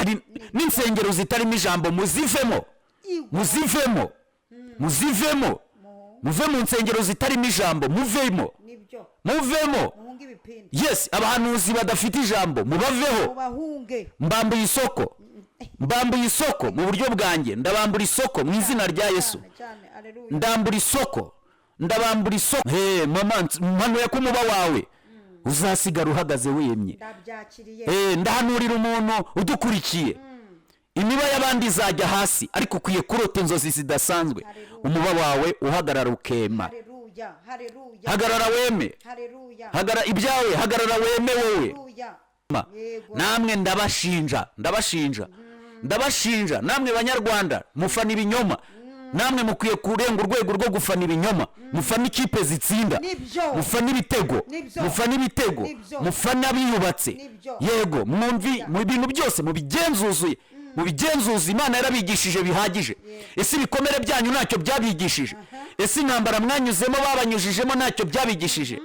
Hari n'insengero zitarimo ijambo, muzivemo. Muzivemo, muzivemo, muve mu nsengero zitarimo ijambo, muvemo. Nibyo. Muvemo. Muhunge ibipindi. Yes, abahanuzi badafite ijambo mubaveho. Mubahunge. Mbambuye isoko, mbambuye isoko mu buryo bwanjye, ndabambura isoko mu izina rya Yesu. Cyane cyane, aleluya. Ndambura isoko, ndabambura isoko. Hey, mama, mpanuye ko umuba wawe uzasigara uhagaze wemye. Ndabyakiriye. Ndahanurira umuntu udukurikiye, imiba y'abandi izajya hasi, ariko ukwiye kurota inzozi zidasanzwe. Haleluya. Umuba wawe uhagarara ukema. Haleluya, haleluya. Hagarara weme. Haleluya. Hagarara ibyawe, hagarara weme wowe. Haleluya. Yego. Namwe ndabashinja, ndabashinja, ndabashinja namwe Banyarwanda mufana ibinyoma. Namwe mukwiye kurenga urwego rwo gufana ibinyoma, mufana ikipe zitsinda. Nibyo. Mufana ibitego. Nibyo. Mufana ibitego. Nibyo. Mufana abiyubatse. Nibyo. Yego, mwumvi mu bintu byose mubigenzuzuye, mubigenzuze. Imana yarabigishije bihagije. Ese ibikomere byanyu ntacyo byabigishije? Ese intambara mwanyuzemo, babanyujijemo, ntacyo byabigishije?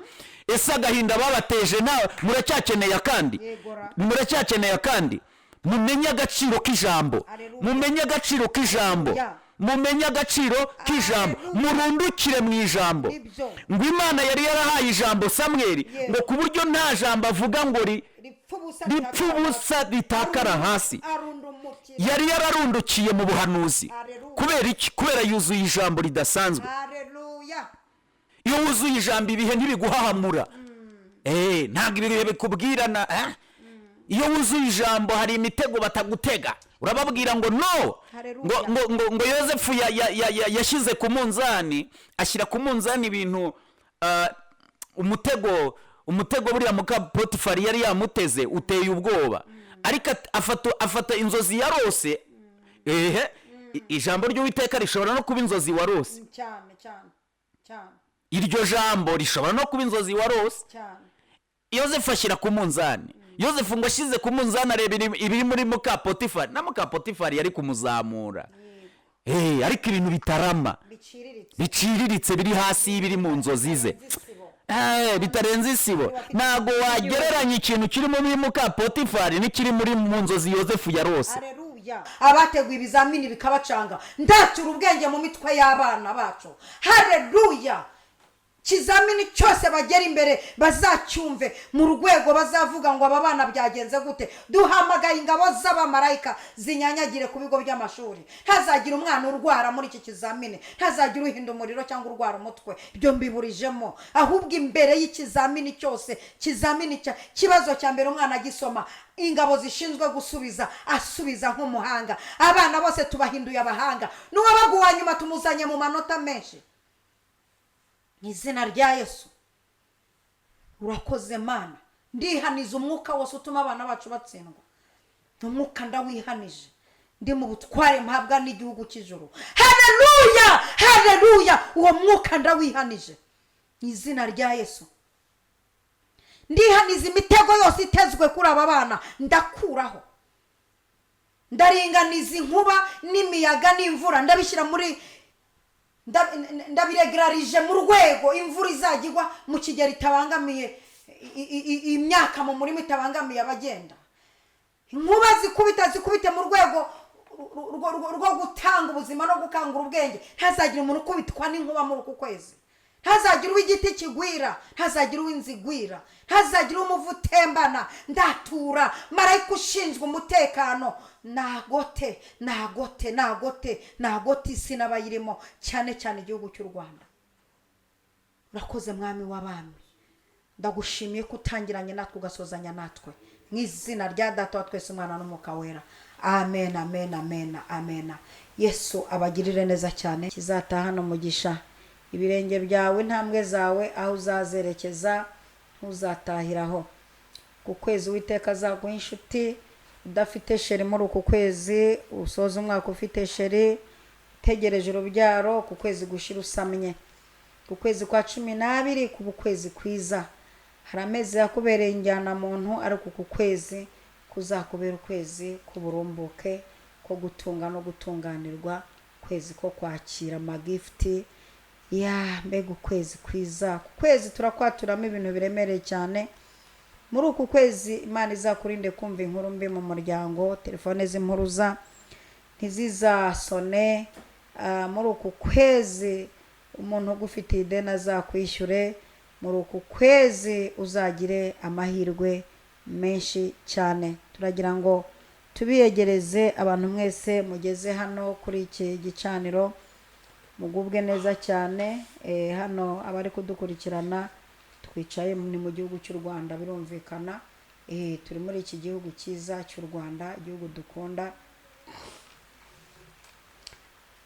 Ese agahinda babateje nta muracyakeneye akandi? Yegora. Muracyakeneye akandi? Mumenye agaciro k'ijambo. Haleluya. Mumenye agaciro k'ijambo. Ya. Mumenye agaciro k'ijambo. Haleluya. Murundukire mu ijambo. Nibyo. Ngo Imana yari yarahaye ijambo Samweli, Yego. ngo ku buryo nta jambo avuga ngo ripfa ubusa. Ripfa ubusa, ritakara hasi. Arundumukira. Yari yararundukiye mu buhanuzi. Haleluya. Kubera iki? Kubera yuzuye ijambo ridasanzwe. Haleluya. Iyo wuzuye ijambo, ibihe ntibiguhahamura. Ntabwo ibihe bikubwirana, eh? Iyo wuzuye ijambo, hari imitego batagutega, urababwira ngo no. Haleluya. Ngo Yosefu yashyize ku munzani, ashyira ku munzani ibintu, umutego buriya muka Potifari yari yamuteze uteye ubwoba, ariko afata inzozi yarose. Ehe, ijambo ry'Uwiteka rishobora no kuba inzozi warose. Cyane cyane cyane. Iryo jambo rishobora no kuba inzozi warose. Cyane. Yosefu ashyira ku munzani. Yosefu ngo ashyize ku munzani, areba ibiri muri muka Potifari, na muka Potifari yari kumuzamura, ariko ibintu bitarama, biciriritse, biciriritse, biri hasi y'ibiri mu nzozi ze. Isibo. Bitarenze isibo. Ntabwo wagereranya ikintu kiri muri muka Potifari n'ikiri muri mu nzozi Yosefu yarose. Haleluya. Abateguye ibizamini bikabacanga, ndatura ubwenge mu mitwe y'abana bacu. Haleluya. Ikizamini cyose bagera imbere bazacyumve mu rwego bazavuga ngo aba bana byagenze gute. Duhamagaye ingabo z'abamarayika zinyanyagire ku bigo by'amashuri. Ntazagira umwana urwara muri iki kizamini, ntazagira uhinda umuriro cyangwa urwara umutwe, ibyo mbiburijemo. Ahubwo imbere y'ikizamini cyose, kizamini cya kibazo cya mbere, umwana agisoma, ingabo zishinzwe gusubiza, asubiza nk'umuhanga. Abana bose tubahinduye abahanga, n'uwabaga uwa nyuma tumuzanye mu manota menshi, mu izina rya Yesu. Urakoze Mana. Ndihaniza umwuka wose utuma abana bacu batsindwa. Umwuka ndawihanije, ndi mu butware mpabwa n'igihugu cy'ijuru. Haleluya, haleluya. Uwo mwuka ndawihanije mu izina rya Yesu. Ndihaniza imitego yose itezwe kuri aba bana, ndakuraho, ndaringaniza inkuba n'imiyaga n'imvura, ndabishyira muri ndabiregararije mu rwego imvura izajya igwa mu kigero itabangamiye imyaka mu murima, itabangamiye abagenda. Inkuba zikubita, zikubite mu rwego rwo gutanga ubuzima no gukangura ubwenge. Ntazagire umuntu ukubitwa n'inkuba muri uku kwezi, ntazagire uw'igiti kigwira, ntazagire uw'inzu igwira, ntazagire umuvu utembana. Ndatura marayika ushinzwe umutekano, nagote, nagote, nagote, nagote isi n'abayirimo, cyane cyane igihugu cy'u Rwanda. Urakoze Mwami w'abami, ndagushimiye ko utangiranye natwe ugasozanya natwe, mu izina rya Data wa twese, Umwana n'Umwuka Wera. Amen, amen, amen, amen. Yesu abagirire neza cyane. Kizatahana umugisha ibirenge byawe, intambwe zawe aho uzazerekeza ntuzatahiraho. Ku kwezi Uwiteka azaguha inshuti. Udafite chéri muri uku kwezi, usoza umwaka ufite chéri. Utegereje urubyaro, ku kwezi gushira usamye. Ku kwezi kwa 12 kuba ukwezi kwiza. Hari amezi yakubereye injyanamuntu, ariko uku kwezi kuzakubera ukwezi k'uburumbuke, ko gutunga no gutunganirwa, ukwezi ko kwakira amagift ya. Mbega ukwezi kwiza! Ku kwezi turakwaturamo ibintu biremereye cyane. Muri uku kwezi Imana izakurinde kumva inkuru mbi mu muryango, telefone z'impuruza ntizizasone. Muri uku kwezi umuntu ugufitiye ideni azakwishyure. Muri uku kwezi uzagire amahirwe menshi cyane. Turagira ngo tubiyegereze abantu mwese mugeze hano kuri iki gicaniro, mugubwe neza cyane. Hano abari kudukurikirana twicaye ni mu gihugu cy'u Rwanda, birumvikana. Turi muri iki gihugu cyiza cy'u Rwanda, igihugu dukunda.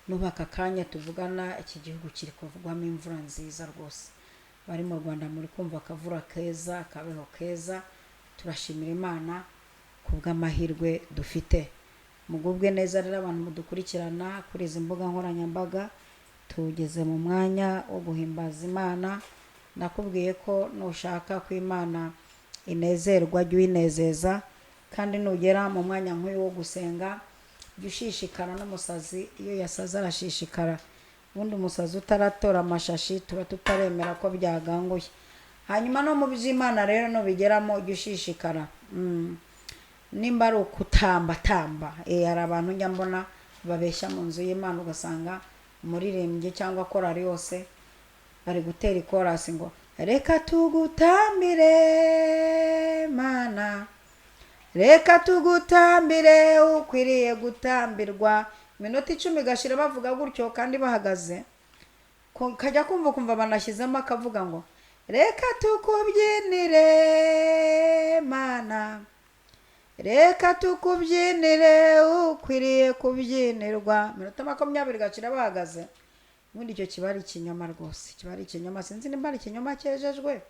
N'ubu aka kanya tuvugana iki gihugu kiri kuvugwamo imvura nziza rwose. Bari mu Rwanda muri kumva akavura keza, akabeho keza. Turashimira Imana kubw'amahirwe dufite. Mugubwe neza rero abantu mudukurikirana kuri izi mbuga nkoranyambaga, tugeze mu mwanya wo guhimbaza Imana. Nakubwiye ko nushaka ko Imana inezerwa jya uyinezeza, kandi nugera mu mwanya nk'uyu wo gusenga jya ushishikara. N'umusazi iyo yasaze arashishikara. Ubundi umusazi utaratora amashashi tuba tutaremera ko byaganguye. Hanyuma no mu by'Imana rero nubigeramo jya ushishikara. Nimba ari ukutambatamba, hari abantu njya mbona babeshya mu nzu y'Imana, ugasanga umuririmbyi cyangwa korari yose bari gutera ikorasi ngo reka tugutambire Mana, reka tugutambire ukwiriye gutambirwa. Iminota 10 igashira bavuga gutyo kandi bahagaze. Kajya kumva kumva banashyizemo akavuga ngo reka tukubyinire Mana, reka tukubyinire ukwiriye kubyinirwa. Iminota 20 igashira bahagaze. Ubundi icyo kiba ari ikinyoma rwose, kiba ari ikinyoma. Sinzi nimba ari ikinyoma cyejejwe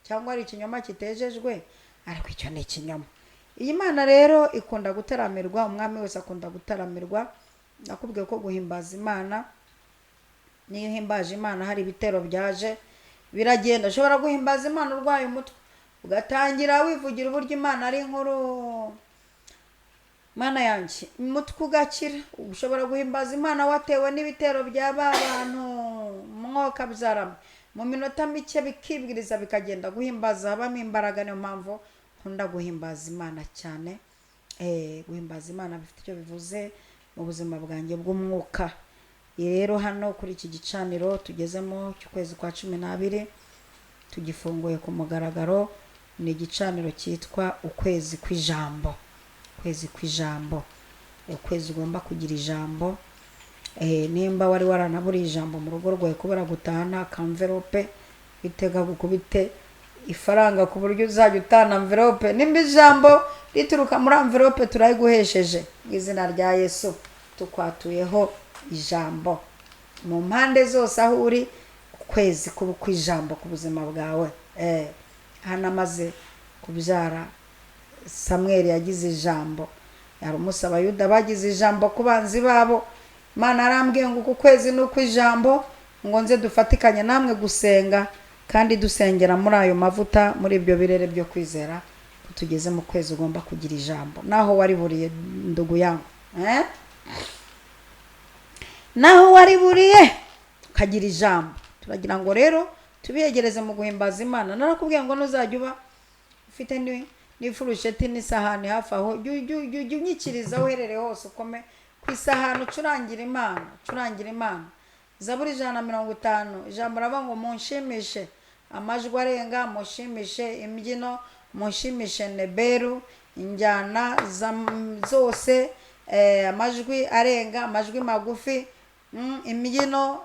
cyangwa ari ikinyoma kitejejwe, ariko icyo ni ikinyoma. Iyi Mana rero ikunda gutaramirwa, umwami wese akunda gutaramirwa. Nakubwiye ko guhimbaza Imana, niyo uhimbaje Imana hari ibitero byaje biragenda. Ushobora guhimbaza Imana urwaye umutwe, ugatangira wivugira uburyo Imana ari inkuru, Mana yanjye, umutwe ugakira. Ushobora guhimbaza Imana watewe n'ibitero bya ba bantu mwoka byarama, mu minota mike bikibwiriza bikagenda. Guhimbaza habamo imbaraga, niyo mpamvu nkunda guhimbaza Imana cyane. Guhimbaza Imana bifite icyo bivuze mu buzima bwanjye bw'umwuka. Rero hano kuri iki gicaniro tugezemo cy'ukwezi kwa 12, tugifunguye ku mugaragaro. Ni igicaniro cyitwa ukwezi kw'ijambo. Ukwezi kw'ijambo, ukwezi ugomba kugira ijambo. Nimba wari waranaburiye ijambo mu rugo rwawe kubera gutahana akamverope, bitega gukubite ifaranga ku buryo uzajya utana amverope. Nimba ijambo rituruka muri amverope turayiguhesheje mu izina rya Yesu. Tukwatuyeho ijambo mu mpande zose aho uri, ukwezi kuba kw'ijambo ku buzima bwawe. Hano amaze kubyara Samweli yagize ijambo, yari umusaba Yuda bagize ijambo ku banzi babo. Imana arambwiye ngo uku kwezi ni ukw'ijambo, ngo nze dufatikanye namwe gusenga, kandi dusengera muri ayo mavuta, muri ibyo birere byo kwizera. Tugeze mu kwezi ugomba kugira ijambo naho wariburiye, ndugu yangu, naho wariburiye ukagira ijambo. Turagira ngo rero tubiyegereze mu guhimbaza Imana. Narakubwiye ngo nuzajya uba ufite n'ifurusheti n'isahani hafi aho, jya unyikiriza aho uherereye hose, ukome ku isahani ucurangira Imana, ucurangira Imana. Zaburi 150, ijambo ravuga ngo munshimishe amajwi arenga, mushimishe imbyino, mushimishe neberu, injyana zose, amajwi arenga, amajwi magufi, imbyino,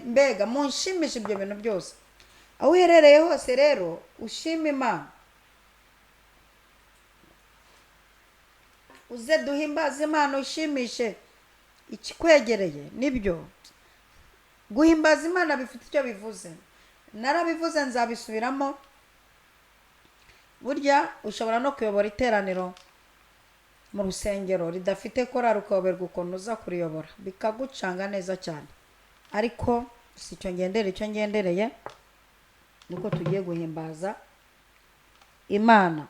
mbega munshimishe ibyo bintu byose. Aho uherereye hose rero ushima Imana, uze duhimbaze Imana, ushimishe ikikwegereye. Nibyo guhimbaza Imana bifite icyo bivuze, narabivuze nzabisubiramo. Burya ushobora no kuyobora iteraniro mu rusengero ridafite korari, ukayoberwa ukuntu uza kuriyobora bikagucanga neza cyane. Ariko si icyo ngendereye, icyo ngendereye niko tugiye guhimbaza Imana.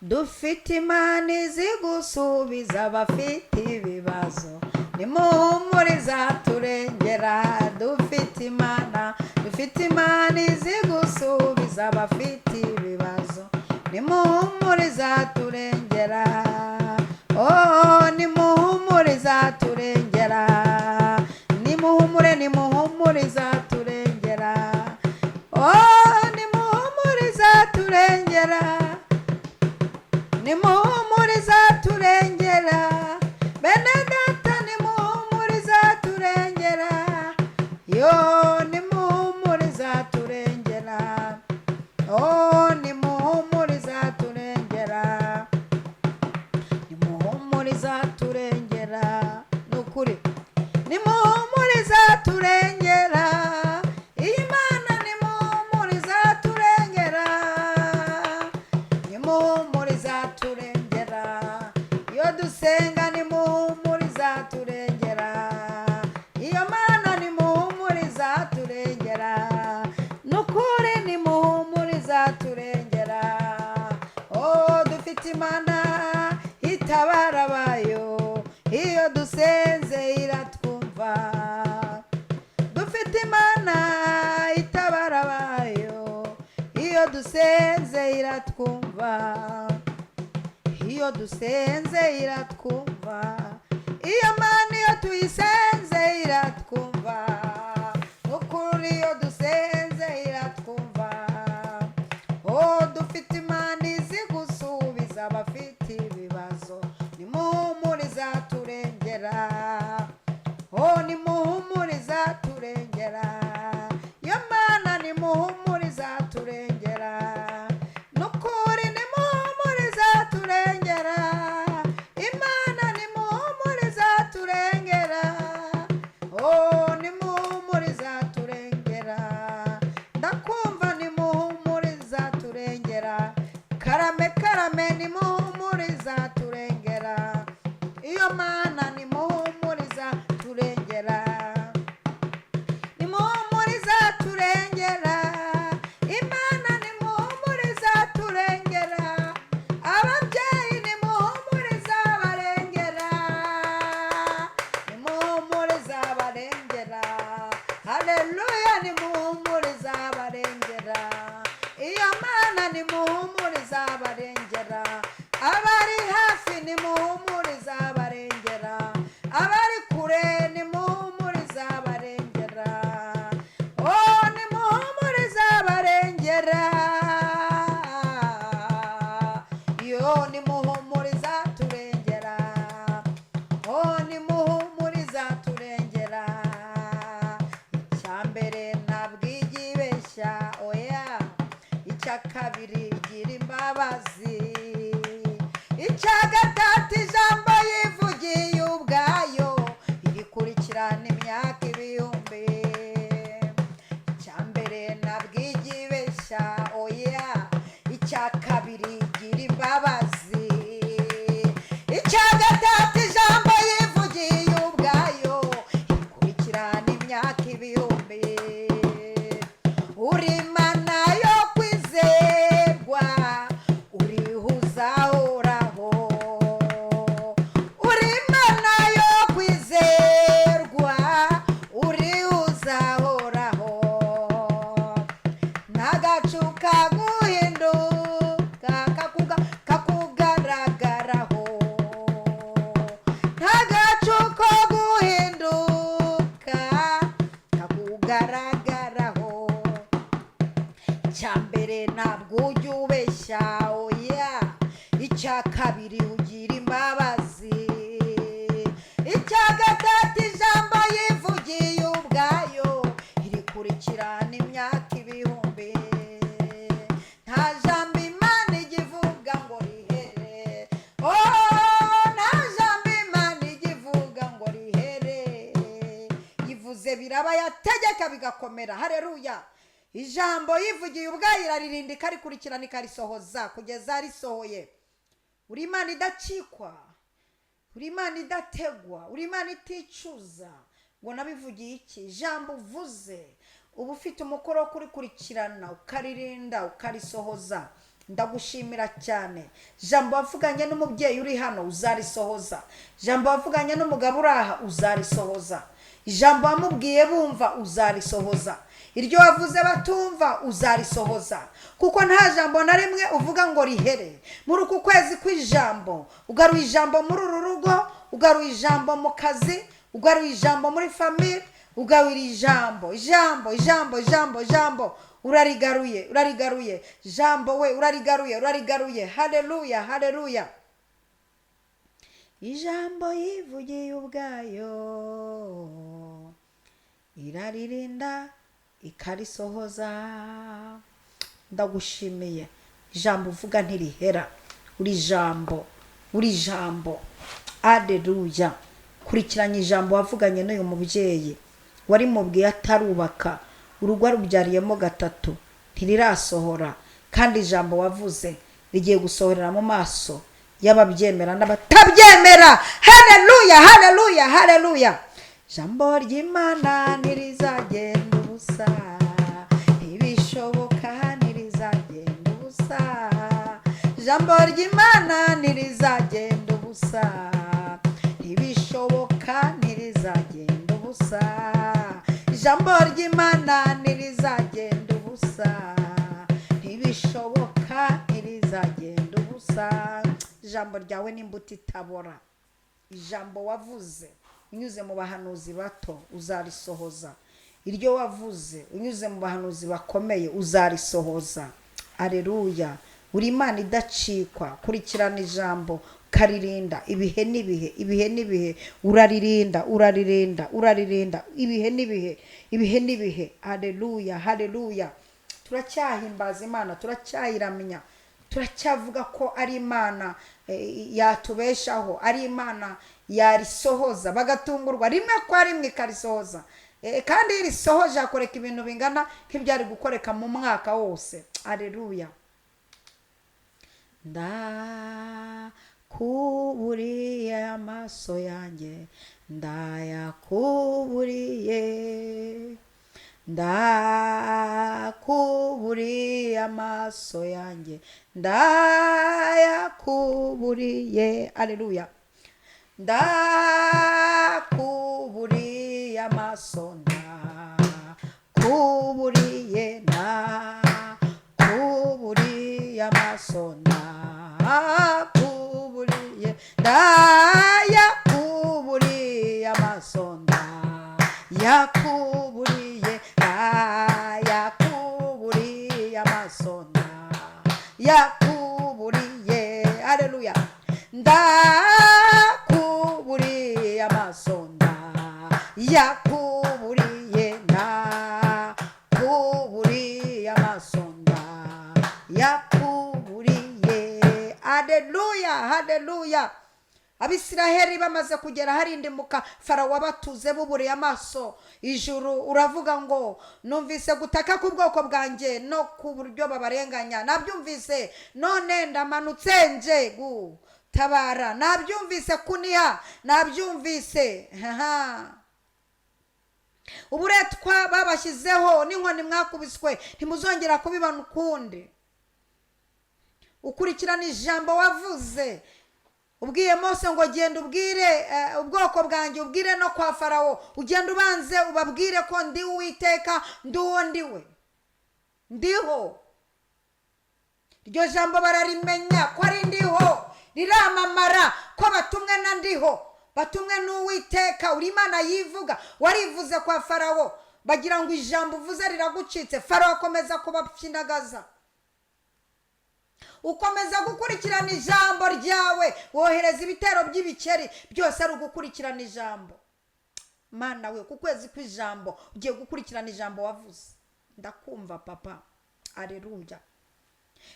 Dufite Imana izi gusubiza abafite ibibazo, nimuhumuriza turengera. Dufite Imana, dufite Dufite Imana izi gusubiza abafite ibibazo. Nimuhumure, izaturengera. Oh, nimuhumure, izaturengera. Nimuhumure, nimuhumure, izaturengera. Oh, nimuhumure, izaturengera. Nimuhumure, izaturengera. Bene data, nimuhumure, izaturengera. Yo, nimuhumure, izaturengera. Oh, nimuhumure, izaturengera. Nimuhumure, izaturengera. Ni ukuri, nimuhumure, izaturengera. Iyi Mana, nimuhumure, izaturengera. Nimuhumure, izaturengera. Iyo dusenga, nimuhumure, izaturengera. Iyo Mana, nimuhumure, izaturengera. Ni ukuri, nimuhumure, izaturengera. Oh, dufite Imana itabara abayo. Iyo dusenze iratwumva. Dufite Imana itabara abayo. Iyo dusenze iratwumva. Iyo dusenze iratwumva. Iyo Mana, iyo tuyisenze iratwumva. Ukuri, iyo dusenze iratwumva. Oh, dufite Imana izi gusubiza abafite ibibazo. Nimuhumure, izaturengera. Oh, nimuhumure, izaturengera. Iyo Mana, nimuhumure, izaturengera. Nukuri, nimuhumure, izaturengera. Imana, nimuhumure, izaturengera. Oh, nimuhumure, izaturengera. Ndakumva, nimuhumure, izaturengera. Karame, karame, nimuhumure, izaturengera. Iyo Mana, nimuhumure, izaturengera. Nimuhumure, izaturengera. Imana, nimuhumure, izaturengera. Ababyeyi, nimuhumure, izabarengera. Nimuhumure, izabarengera. Haleluya, nimuhumure, izabarengera. Iyo Mana, nimuhumure, izabarengera. Abari hafi, nimuhumure, izabarengera. Abari kure, nimuhumure, izabarengera. Oh, nimuhumure, izabarengera. Yo, nimuhumure, izaturengera. Oh, nimuhumure, izaturengera. Icya mbere, ntabwo ijya ibeshya, oya. Icya kabiri, igira imbabazi. Icya gatatu, ijambo yivugiye ubwayo irikurikirana imyaka ibihumbi. Icya mbere, ntabwo ijya ibeshya, oya. Icya kabiri, igira imbabazi. Icya gatatu, ijambo yivugiye ubwayo ikurikirana imyaka ibihumbi. Uri Mana yo kwizerwa, urihuzahoraho. Uri Mana yo kwizerwa, urihuzahoraho. Ntagacu kaguhinduka kakugaragaraho. Ntagacu ko guhinduka kakugaragaraho. Icya mbere, ntabwo ujya ubeshya, oya. Icya kabiri, ugira imbabazi. Icya gatatu, ijambo yivugiye ubwayo irikurikirana imyaka ibihumbi. Nta jambo Imana ijya ivuga ngo rihere. Oh, nta jambo Imana ijya ivuga ngo rihere. Yivuze biraba, yategeka bigakomera. Hareruya! Ijambo yivugiye ubwayo iraririnda, ikarikurikirana, ikarisohoza kugeza risohoye. Uri Imana idacikwa, uri Imana idategwa, uri Imana iticuza ngo nabivugiye iki. Ijambo uvuze uba ufite umukoro wo kurikurikirana, ukaririnda, ukarisohoza. Ndagushimira cyane. Jambo wavuganye n'umubyeyi uri hano, uzarisohoza. Jambo wavuganye n'umugabo uri aha, uzarisohoza. Ijambo wamubwiye bumva uzarisohoza, iryo wavuze batumva uzarisohoza, kuko nta jambo na rimwe uvuga ngo rihere. Muri uku kwezi kw'ijambo ugaruye ijambo muri uru rugo, ugaruye ijambo mu kazi, ugaruye ijambo muri famille, ugaruye ijambo, ijambo, ijambo, ijambo, ijambo urarigaruye, urarigaruye, jambo we urarigaruye, urarigaruye. Haleluya, haleluya. Ijambo yivugiye ubwayo iraririnda ikarisohoza. Ndagushimiye, ijambo uvuga ntirihera, uri jambo, uri jambo. Aleluya. Kurikiranya ijambo wavuganye n'uyu mubyeyi warimubwiye atarubaka urugo, arubyariyemo gatatu ntirirasohora, kandi ijambo wavuze rigiye gusohorera mu maso y'ababyemera n'abatabyemera. Haleluya, haleluya, haleluya. Ijambo ry'Imana ntirizagenda ubusa, ntibishoboka, ntirizagenda ubusa. Ijambo ry'Imana ntirizagenda ubusa, ntibishoboka, ntirizagenda ubusa. Ijambo ry'Imana ntirizagenda ubusa, ntibishoboka, ntirizagenda ubusa. Ijambo ryawe ni imbuto itabora. Ijambo wavuze unyuze mu bahanuzi bato uzarisohoza, iryo wavuze unyuze mu bahanuzi bakomeye uzarisohoza. Aleluya. Uri Imana idacikwa. Kurikirana ijambo ukaririnda ibihe n'ibihe, ibihe n'ibihe, uraririnda, uraririnda, uraririnda ibihe n'ibihe, ibihe n'ibihe. Haleluya, haleluya. Turacyahimbaza Imana, turacyayiramya, turacyavuga ko ari Imana yatubeshaho, ari Imana yarisohoza, bagatungurwa rimwe kwa rimwe ikarisohoza. Kandi iyo irisohoje hakoreka ibintu bingana nk'ibyari gukoreka mu mwaka wose. Aleluya. Ndakuburiye amaso yanjye, ndayakuburiye, ndakuburiye amaso yanjye, ndayakuburiye. Aleluya. Ndakuburiye amaso, ndakuburiye, ndakuburiye amaso, ndakuburiye, ndayakuburiye amaso, ndayakuburiye, ndayakuburiye amaso, ndayakuburiye. Aleluya. Ndakuburiye amaso, ndayakuburiye, ndakuburiye amaso, ndayakuburiye. Aleluya, haleluya. Abisiraheli bamaze kugera harindimuka, Farawo wabatuze buburiye amaso ijuru, uravuga ngo numvise gutaka k'ubwoko bwanjye no ku buryo babarenganya, nabyumvise, none ndamanutse nje gutabara, nabyumvise kuniha, nabyumvise. Uburetwa babashyizeho n'inkoni mwakubiswe ntimuzongera kubibona ukundi. Ukurikirana ijambo wavuze ubwiye Mose ngo genda ubwire ubwoko bwanjye, ubwire no kwa Farawo, ugenda ubanze ubabwire ko ndi Uwiteka, ndi uwo ndiwe, ndiho. Iryo jambo bararimenya ko ari ndiho, riramamara ko batumwe na ndiho, batumwe n'Uwiteka. Uri Imana yivuga, warivuze kwa Farawo, bagira ngo ijambo uvuze riragucitse. Farawo akomeza kubapyinagaza. Ukomeza gukurikirana ijambo ryawe, wohereza ibitero by'ibikeri, byose ari ugukurikirana ijambo. Mana we, ku kwezi kw'ijambo ugiye gukurikirana ijambo wavuze. Ndakumva papa. Aleluya.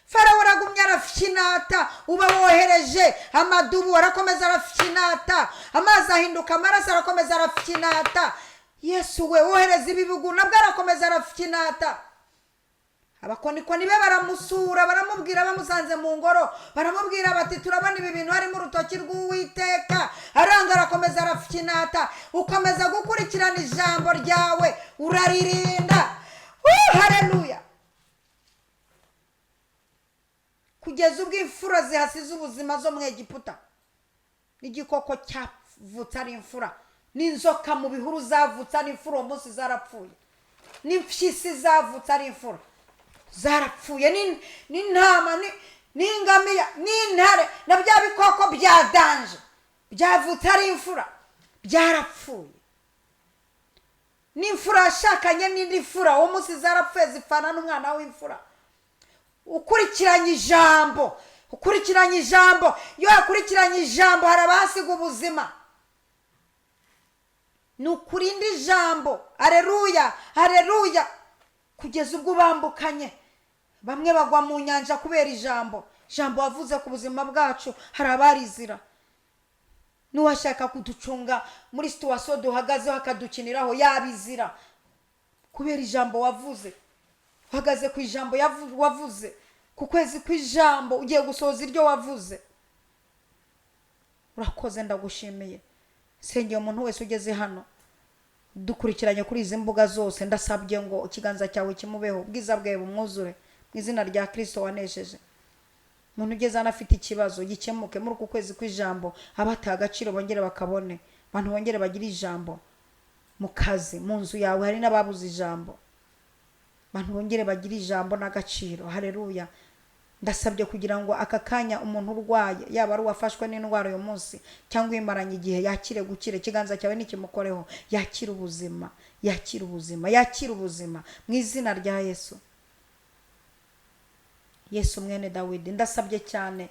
Farawo aragumya arafyinata, uba wohereje amadubu, arakomeza arafyinata, amazi ahinduka amaraso, arakomeza arafyinata. Yesu we, wohereza ibibugu, nabwo arakomeza arafyinata. Abakonikoni be baramusura, baramubwira, bamusanze mu ngoro, baramubwira bati turabona ibi bintu harimo urutoki rw'Uwiteka. Aranga arakomeza arafyinata. Ukomeza gukurikirana ijambo ryawe, uraririnda. Haleluya. Kugeza ubwo imfura zihasize ubuzima zo mu Egiputa, n'igikoko cyavutse ari imfura N'inzoka mu bihuru zavutse ari imfura, uwo munsi zarapfuye. N'impyisi zavutse ari imfura zarapfuye. N'intama, n'ingamiya, n'intare, na bya bikoko bya danger byavutse ari imfura byarapfuye. N'imfura yashakanye n'indi mfura, uwo munsi zarapfuye, zipfana n'umwana w'imfura. Ukurikiranye ijambo, ukurikiranye ijambo, iyo wakurikiranye ijambo hari abahasiga ubuzima. Ni ukurinda ijambo, areruya, areruya, kugeza ubwo ubambukanye. Bamwe bagwa mu nyanja kubera ijambo. Ijambo wavuze ku buzima bwacu, hari abarizira. N'uwashaka kuducunga muri situation duhagazeho akadukiniraho, yabizira kubera ijambo wavuze. Uhagaze ku ijambo wavuze ku kwezi kw'ijambo, ugiye gusohoza iryo wavuze. Urakoze, ndagushimiye. Sengeye umuntu wese ugeze hano dukurikiranye kuri izi mbuga zose, ndasabye ngo ikiganza cyawe kimubeho, ubwiza bwawe bumwuzure, mu izina rya Kirisito wanesheje. Umuntu ugeze hano afite ikibazo gikemuke muri uku kwezi kw'ijambo, abataye agaciro bongere bakabone, abantu bongere bagire ijambo mu kazi, mu nzu yawe hari n'ababuze ijambo, abantu bongere bagire ijambo n'agaciro. Hareruya. Ndasabye kugira ngo aka kanya umuntu urwaye, yaba ari uwafashwe n'indwara uyu munsi cyangwa uyimaranye igihe, yakire gukira. Ikiganza cyawe nikimukoreho, yakire ubuzima, yakire ubuzima, yakire ubuzima mu izina rya Yesu. Yesu mwene Dawidi, ndasabye cyane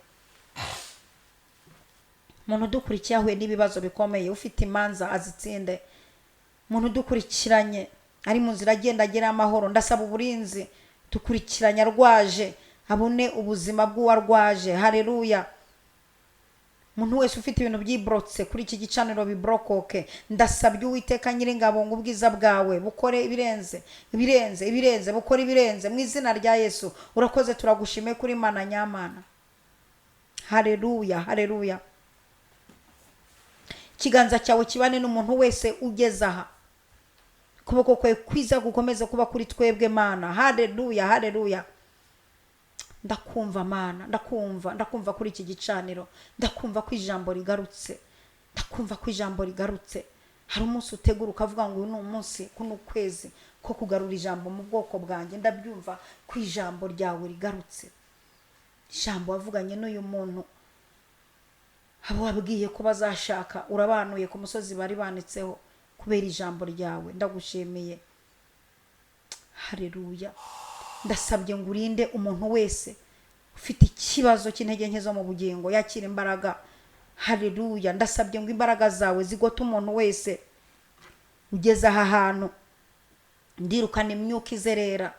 umuntu udukurikiye ahuye n'ibibazo bikomeye, ufite imanza azitsinde. Umuntu udukurikiranye ari mu nzira agenda agira amahoro, ndasaba uburinzi. Dukurikiranye arwaje abone ubuzima bw'uwarwaje. Hareruya. Umuntu wese ufite ibintu byiborotse kuri iki gicaniro biborokoke. Ndasabye Uwiteka Nyiringabo ngo ubwiza bwawe bukore ibirenze, ibirenze, ibirenze, bukore ibirenze mu izina rya Yesu. Urakoze, turagushimiye kuri Mana nyamana. Hareruya, hareruya. Ikiganza cyawe kibane n'umuntu wese ugeze aha, ukuboko kwawe kwiza gukomeze kuba kuri twebwe, Mana. Hareruya, hareruya. Ndakumva Mana, ndakumva, ndakumva kuri iki gicaniro, ndakumva ko ijambo rigarutse, ndakumva ko ijambo rigarutse. Hari umunsi utegura ukavuga ngo uyu ni umunsi, kuno kwezi ko kugarura ijambo mu bwoko bwanjye. Ndabyumva ko ijambo ryawe rigarutse, ijambo wavuganye n'uyu muntu, abo wabwiye ko bazashaka urabanuye ku musozi bari banitseho kubera ijambo ryawe. Ndagushimiye. Hareruya. Ndasabye ngo urinde umuntu wese ufite ikibazo cy'intege nke zo mu bugingo, yakira imbaraga. Hareruya. Ndasabye ngo imbaraga zawe zigote umuntu wese ugeze aha hantu. Ndirukana imyuka izerera,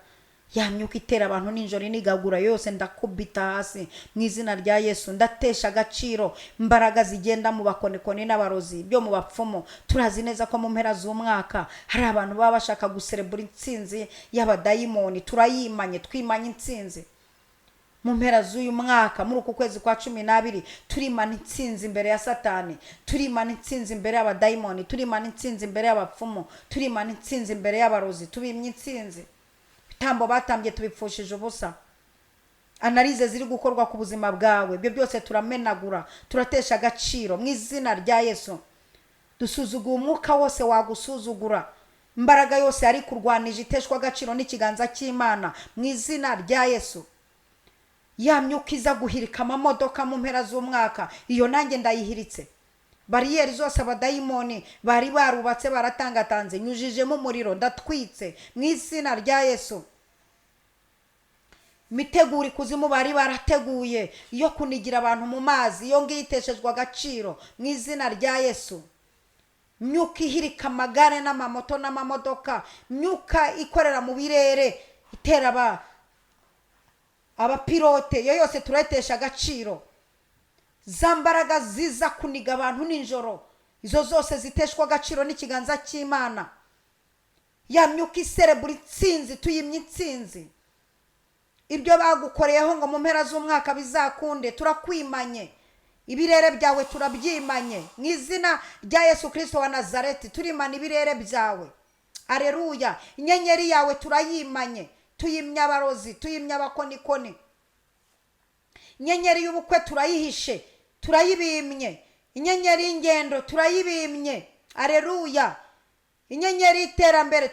ya myuka itera abantu nijoro inigagura yose, ndakubita hasi mu izina rya Yesu. Ndatesha agaciro imbaraga zigenda mu bakonikoni n'abarozi byo mu bapfumu. Turazi neza ko mu mpera z'umwaka hari abantu baba bashaka guserebura intsinzi y'abadayimoni. Turayimanye, twimanye intsinzi mu mpera z'uyu mwaka. Muri uku kwezi kwa 12 turimana intsinzi imbere ya Satani, turimana intsinzi imbere y'abadayimoni, turimana intsinzi imbere y'abapfumu, turimana intsinzi imbere y'abarozi. Tubimye intsinzi, ibitambo batambye tubipfushije ubusa, analyse ziri gukorwa ku buzima bwawe, ibyo byose turamenagura, turatesha agaciro mu izina rya Yesu. Dusuzuguye umwuka wose wagusuzugura, imbaraga yose yari kurwanije iteshwa agaciro n'ikiganza cy'Imana mu izina rya Yesu. Ya myuka iza guhirika amamodoka mu mpera z'umwaka, iyo nanjye ndayihiritse. Bariyeri zose abadayimoni bari barubatse baratangatanze, nyujijemo umuriro, ndatwitse mu izina rya Yesu. Imiteguro ikuzimu bari barateguye yo kunigira abantu mu mazi, iyo ngiyo iteshejwe agaciro mu izina rya Yesu. Myuka ihirika amagare n'amamoto n'amamodoka, myuka ikorera mu birere itera abapilote, iyo yose turayitesha agaciro. Za mbaraga ziza kuniga abantu nijoro, izo zose ziteshwa agaciro n'ikiganza cy'Imana. Ya myuka iserebura intsinzi, tuyimye intsinzi. Ibyo bagukoreyeho ngo mu mpera z'umwaka bizakunde, turakwimanye. Ibirere byawe turabyimanye mu izina rya Yesu Kirisito wa Nazareti. Turimana ibirere byawe. Areruya. Inyenyeri yawe turayimanye, tuyimye abarozi, tuyimye abakonikoni. Inyenyeri y'ubukwe turayihishe, turayibimye. Inyenyeri y'ingendo turayibimye. Areruya! Inyenyeri y'iterambere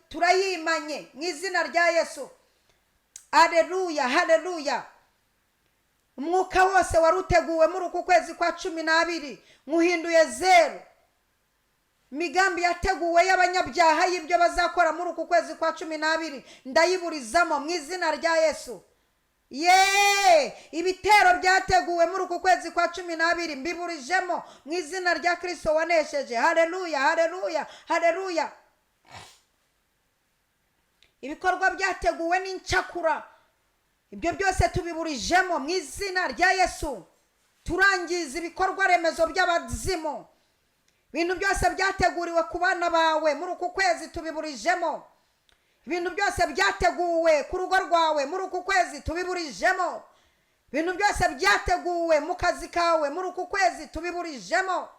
turayimanye mu izina rya Yesu. Areruya, hareruya! Umwuka wose wari uteguwe muri uku kwezi kwa 12 nkuhinduye zeru. Imigambi yateguwe y'abanyabyaha y'ibyo bazakora muri uku kwezi kwa 12 ndayiburizamo mu izina rya Yesu. Ye, ibitero byateguwe muri uku kwezi kwa 12 mbiburijemo mu izina rya Kristo wanesheje. Hareruya, hareruya, hareruya! Ibikorwa byateguwe n'incakura, ibyo byose tubiburijemo mu izina rya Yesu. Turangiza ibikorwa remezo by'abazimu. Ibintu byose byateguriwe ku bana bawe muri uku kwezi tubiburijemo. Ibintu byose byateguwe ku rugo rwawe muri uku kwezi tubiburijemo. Ibintu byose byateguwe mu kazi kawe muri uku kwezi tubiburijemo.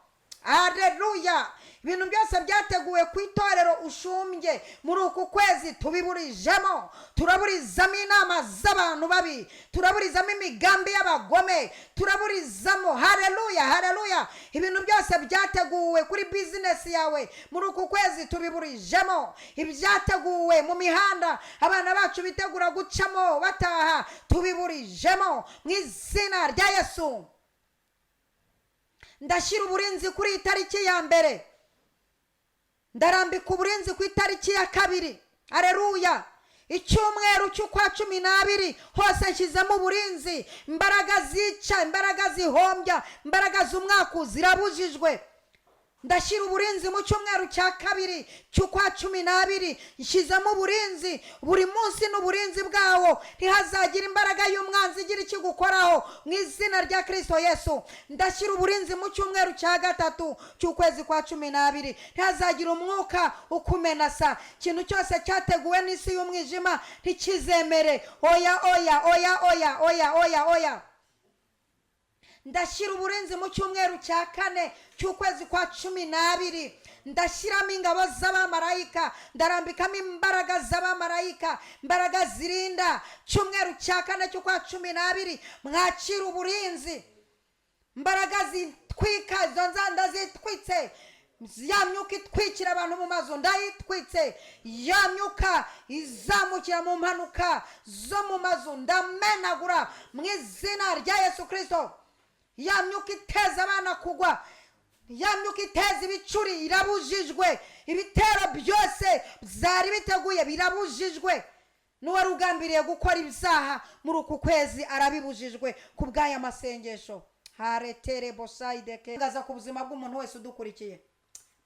Areruya! Ibintu byose byateguwe ku itorero ushumbye muri uku kwezi tubiburijemo. Turaburizamo inama z'abantu babi, turaburizamo imigambi y'abagome, turaburizamo. Hareruya, hareruya! Ibintu byose byateguwe kuri bizinesi yawe muri uku kwezi tubiburijemo. Ibyateguwe mu mihanda abana bacu bitegura gucamo bataha tubiburijemo mu izina rya Yesu. Ndashyira uburinzi kuri iyi tariki ya 1, ndarambika uburinzi ku itariki ya 2. Areruya! Icyumweru cy'ukwa 12 hose nshyizemo uburinzi. Imbaraga zica, imbaraga zihombya, imbaraga z'umwaku zirabujijwe. Ndashyira uburinzi mu cyumweru cya 2 cy'ukwa 12, nshyizemo uburinzi buri munsi n'uburinzi bwawo. Ntihazagira imbaraga y'umwanzi igira ikigukoraho mu izina rya Kristo Yesu. Ndashyira uburinzi mu cyumweru cya 3 cy'ukwezi kwa 12, ntihazagira umwuka ukumenasa. Ikintu cyose cyateguwe n'isi y'umwijima ntikizemere. Oya, oya, oya, oya, oya, oya, oya! Ndashyira uburinzi mu cyumweru cya 4 cy'ukwezi kwa 12, ndashyiramo ingabo z'abamarayika, ndarambikamo imbaraga z'abamarayika, imbaraga zirinda. Cyumweru cya 4 cy'ukwa 12 mwakira uburinzi. Imbaraga zitwika izo nzanda zitwitse, ya myuka itwikira abantu mu mazu ndayitwitse, ya myuka izamukira mu mpanuka zo mu mazu ndamenagura mu izina rya Yesu Kristo. Ya myuka iteza abana kugwa, ya myuka iteza ibicuri irabujijwe. Ibitero byose byari biteguye birabujijwe. N'uwari ugambiriye gukora ibyaha muri uku kwezi arabibujijwe ku bw'aya masengesho. Haretere bosayideke ngaza ku buzima bw'umuntu wese udukurikiye,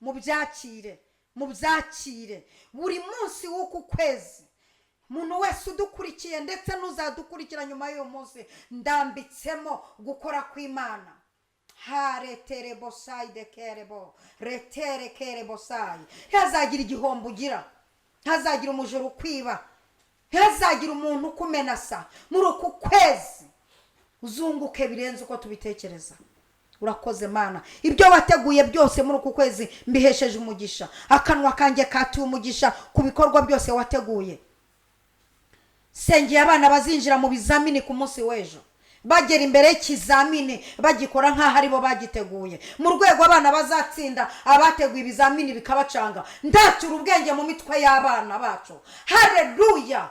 mubyakire, mubyakire buri munsi w'uku kwezi. Umuntu wese udukurikiye ndetse n'uzadukurikira nyuma y'uyu munsi, ndambitsemo gukora kw'Imana. Haretere bosayide kerebo retere kerebo sayi. Ntihazagira igihombo ugira, ntihazagira umujura ukwiba, ntihazagira umuntu ukumenasa muri uku kwezi. Uzunguke birenze uko tubitekereza. Urakoze Mana, ibyo wateguye byose muri uku kwezi mbihesheje umugisha. Akanwa kanjye katuye umugisha ku bikorwa byose wateguye. Sengeye abana bazinjira mu bizamini ku munsi w'ejo, bagera imbere y'ikizamini bagikora nk'aho aribo bagiteguye. Mu rwego abana bazatsinda, abateguye ibizamini bikabacanga. Ndatura ubwenge mu mitwe y'abana bacu. Haleluya!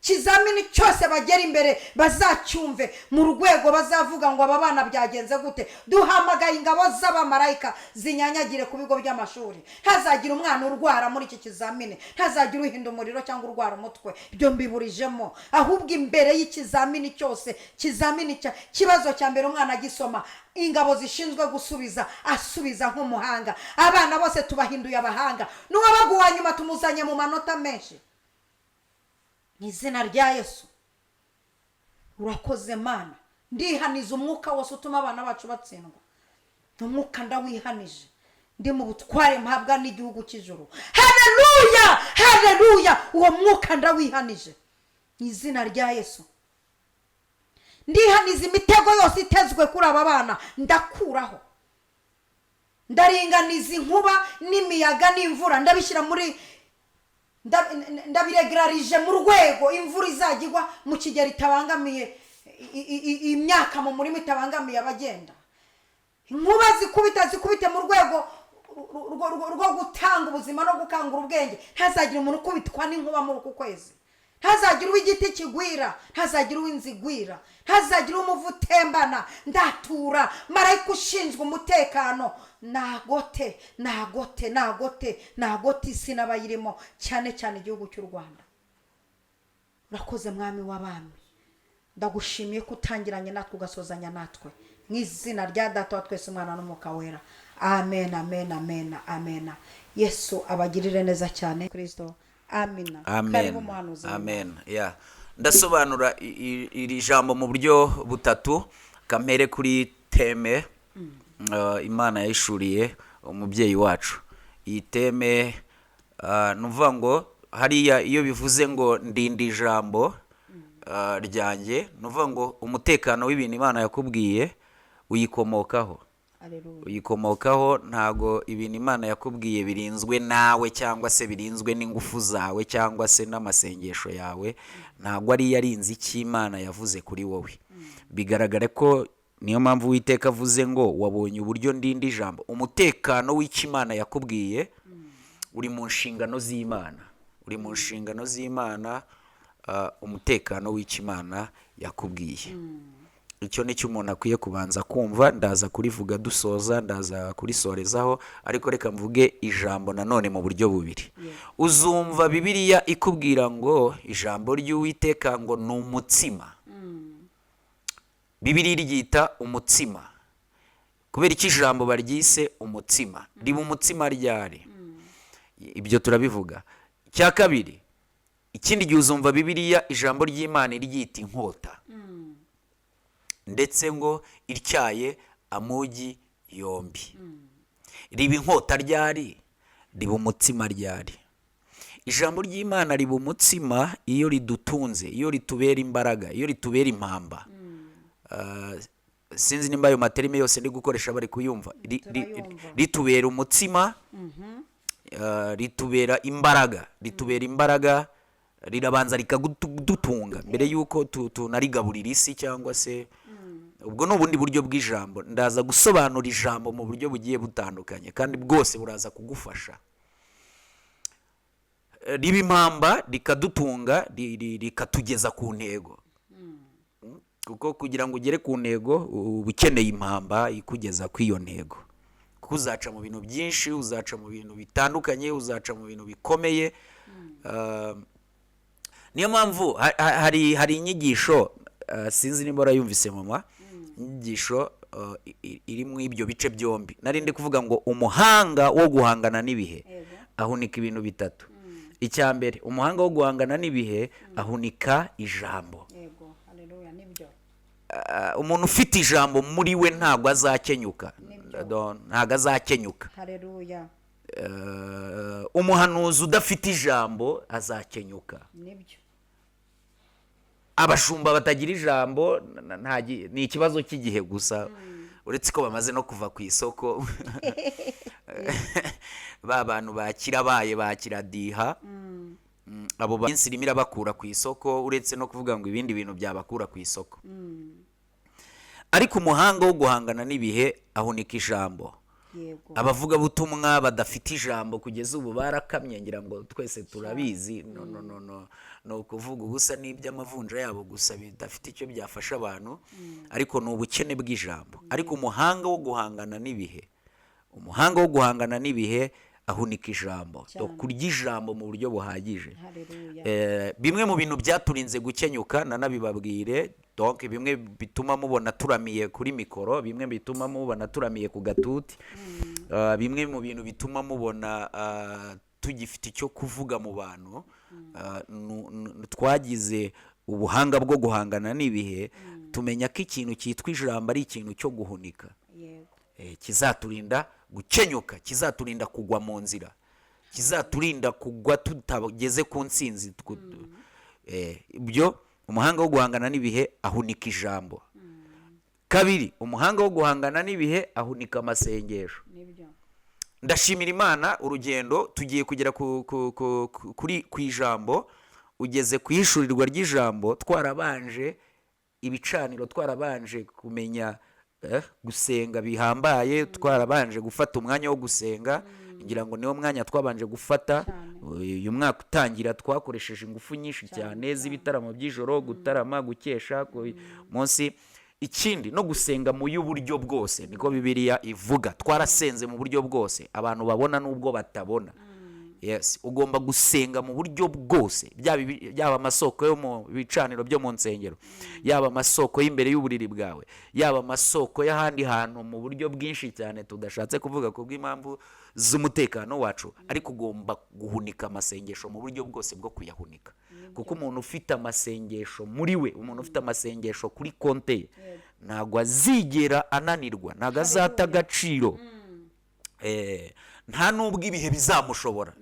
Ikizamini cyose bagera imbere bazacyumve mu rwego bazavuga ngo aba bana byagenze gute. Duhamagaye ingabo z'abamarayika zinyanyagire ku bigo by'amashuri. Ntazagira umwana urwara muri iki kizamini, ntazagira uhinda umuriro cyangwa urwara umutwe, ibyo mbiburijemo. Ahubwo imbere y'ikizamini cyose, kizamini cya kibazo cya mbere umwana agisoma, ingabo zishinzwe gusubiza asubiza nk'umuhanga. Abana bose tubahinduye abahanga, n'uwabaga uwa nyuma tumuzanye mu manota menshi. Mu izina rya Yesu. Urakoze Mana, ndihaniza umwuka wose utuma abana bacu batsindwa. Umwuka ndawihanije, ndi mu butware mpabwa n'igihugu cy'ijuru. Haleluya, haleluya! Uwo mwuka ndawihanije mu izina rya Yesu. Ndihaniza imitego yose itezwe kuri aba bana, ndakuraho. Ndaringaniza inkuba n'imiyaga n'imvura, ndabishyira muri ndabiregararije mu rwego imvura izajya igwa mu kigero itabangamiye imyaka mu murima, itabangamiye abagenda. Inkuba zikubita zikubite mu rwego rwo gutanga ubuzima no gukangura ubwenge. Ntazagire umuntu ukubitwa n'inkuba muri uku kwezi, ntazagire uw'igiti kigwira, ntazagire uw'inzu igwira, ntazagire umuvu utembana. Ndatura marayika ushinzwe umutekano, nagote, nagote, nagote, nagote isi n'abayirimo, cyane cyane igihugu cy'u Rwanda. Urakoze, Mwami w'abami. Ndagushimiye ko utangiranye natwe ugasozanya natwe, mu izina rya Data wa twese, Umwana n'Umwuka Wera. Amen, amen, amen, amen. Yesu abagirire neza cyane. Kirisito, amina. Amen. Karibu, muhanuzi. Amen. Yeah. Ndasobanura iri jambo mu buryo butatu. Kamere kuri thème Imana yahishuriye umubyeyi wacu. Iyi thème, ni ukuvuga ngo hariya iyo bivuze ngo ndinda ijambo ryanjye, ni ukuvuga ngo umutekano w'ibintu Imana yakubwiye uyikomokaho. Haleluya. Uyikomokaho. Ntago ibintu Imana yakubwiye birinzwe nawe, cyangwa se birinzwe n'ingufu zawe, cyangwa se n'amasengesho yawe. Ntabwo ari yarinze icyo Imana yavuze kuri wowe. Bigaragara ko niyo mpamvu Uwiteka avuze ngo wabonye uburyo ndinda ijambo. Umutekano w'icyo Imana yakubwiye uri mu nshingano z'Imana, uri mu nshingano z'Imana. Umutekano w'icyo Imana yakubwiye, icyo ni cyo umuntu akwiye kubanza kumva. Ndaza kurivuga dusoza, ndaza kurisorezaho, ariko reka mvuge ijambo nanone mu buryo bubiri. Uzumva Bibiliya ikubwira ngo ijambo ry'Uwiteka ngo ni umutsima. Bibiliya iryita umutsima. Kubera iki ijambo baryise umutsima? Riba umutsima ryari? Ibyo turabivuga. Icya kabiri, ikindi gihe uzumva Bibiliya ijambo ry'Imana iryita inkota, ndetse ngo ityaye amugi yombi. Riba inkota ryari? Riba umutsima ryari? Ijambo ry'Imana riba umutsima iyo ridutunze, iyo ritubera imbaraga, iyo ritubera impamba. Sinzi nimba ayo ma termes yose ndi gukoresha bari kuyumva. Turayumva. Ritubera umutsima, ritubera imbaraga, ritubera imbaraga, rirabanza rikadutunga mbere y'uko tunarigaburira isi, cyangwa se ubwo ni ubundi buryo bw'ijambo. Ndaza gusobanura ijambo mu buryo bugiye butandukanye, kandi bwose buraza kugufasha. Riba impamba, rikadutunga, rikatugeza ku ntego, kuko kugira ngo ugere ku ntego uba ukeneye impamba ikugeza ku iyo ntego, kuko uzaca mu bintu byinshi, uzaca mu bintu bitandukanye, uzaca mu bintu bikomeye. Niyo mpamvu hari inyigisho, sinzi nimba warayumvise mama, inyigisho iri mu ibyo bice byombi. Nari ndi kuvuga ngo umuhanga wo guhangana n'ibihe ahunika ibintu bitatu. Icya mbere, umuhanga wo guhangana n'ibihe ahunika ijambo. Yego, haleluya, nibyo. Umuntu ufite ijambo muri we ntabwo azakenyuka. Nibyo. Ntabwo azakenyuka. Haleluya. Umuhanuzi udafite ijambo azakenyuka. Nibyo. Abashumba batagira ijambo ni ikibazo cy'igihe gusa, uretse ko bamaze no kuva ku isoko, ba bantu bakirabaye bakiradiha. Abo minsi irimo irabakura ku isoko, uretse no kuvuga ngo ibindi bintu byabakura ku isoko. Ariko umuhanga wo guhangana n'ibihe ahunika ijambo. Abavugabutumwa badafite ijambo kugeza ubu barakamye, ngira ngo twese turabizi. No, no, no, no, ni ukuvuga ubusa n'iby'amavunja yabo gusa bidafite icyo byafasha abantu, ariko ni ubukene bw'ijambo. Ariko umuhanga wo guhangana n'ibihe, umuhanga wo guhangana n'ibihe ahunika ijambo. Cyane. Kurya ijambo mu buryo buhagije. Haleluya. Bimwe mu bintu byaturinze gukenyuka, nanabibabwire. Donc bimwe bituma mubona turamiye kuri mikoro, bimwe bituma mubona turamiye ku gatuti, bimwe mu bintu bituma mubona tugifite icyo kuvuga mu bantu, twagize ubuhanga bwo guhangana n'ibihe, tumenya ko ikintu cyitwa ijambo ari ikintu cyo guhunika. Kizaturinda gukenyuka, kizaturinda kugwa mu nzira, kizaturinda kugwa tutageze ku ntsinzi. Ibyo umuhanga wo guhangana n'ibihe ahunika ijambo. Kabiri, umuhanga wo guhangana n'ibihe ahunika amasengesho. Ndashimira Imana, urugendo tugiye kugera ku ijambo, ugeze ku ihishurirwa ry'ijambo, twarabanje ibicaniro, twarabanje kumenya. gusenga bihambaye, twarabanje gufata umwanya wo gusenga. Ngira ngo niwo mwanya twabanje gufata. Uyu mwaka utangira twakoresheje ingufu nyinshi cyane z'ibitaramo by'ijoro, gutarama, gukesha ku munsi. Ikindi no gusenga mu y'uburyo bwose, niko Bibiliya ivuga. Twarasenze mu buryo bwose abantu babona n'ubwo batabona. Yes, ugomba gusenga mu buryo bwose, byaba amasoko yo mu bicaniro byo mu nsengero, yaba amasoko y'imbere y'uburiri bwawe, yaba amasoko y'ahandi hantu mu buryo bwinshi cyane tudashatse kuvuga ku bw'impamvu z'umutekano wacu. Ariko ugomba guhunika amasengesho mu buryo bwose bwo kuyahunika, kuko umuntu ufite amasengesho muri we, umuntu ufite amasengesho kuri konte ye, ntabwo azigera ananirwa, ntabwo azata agaciro. Nta nubwo ibihe bizamushobora.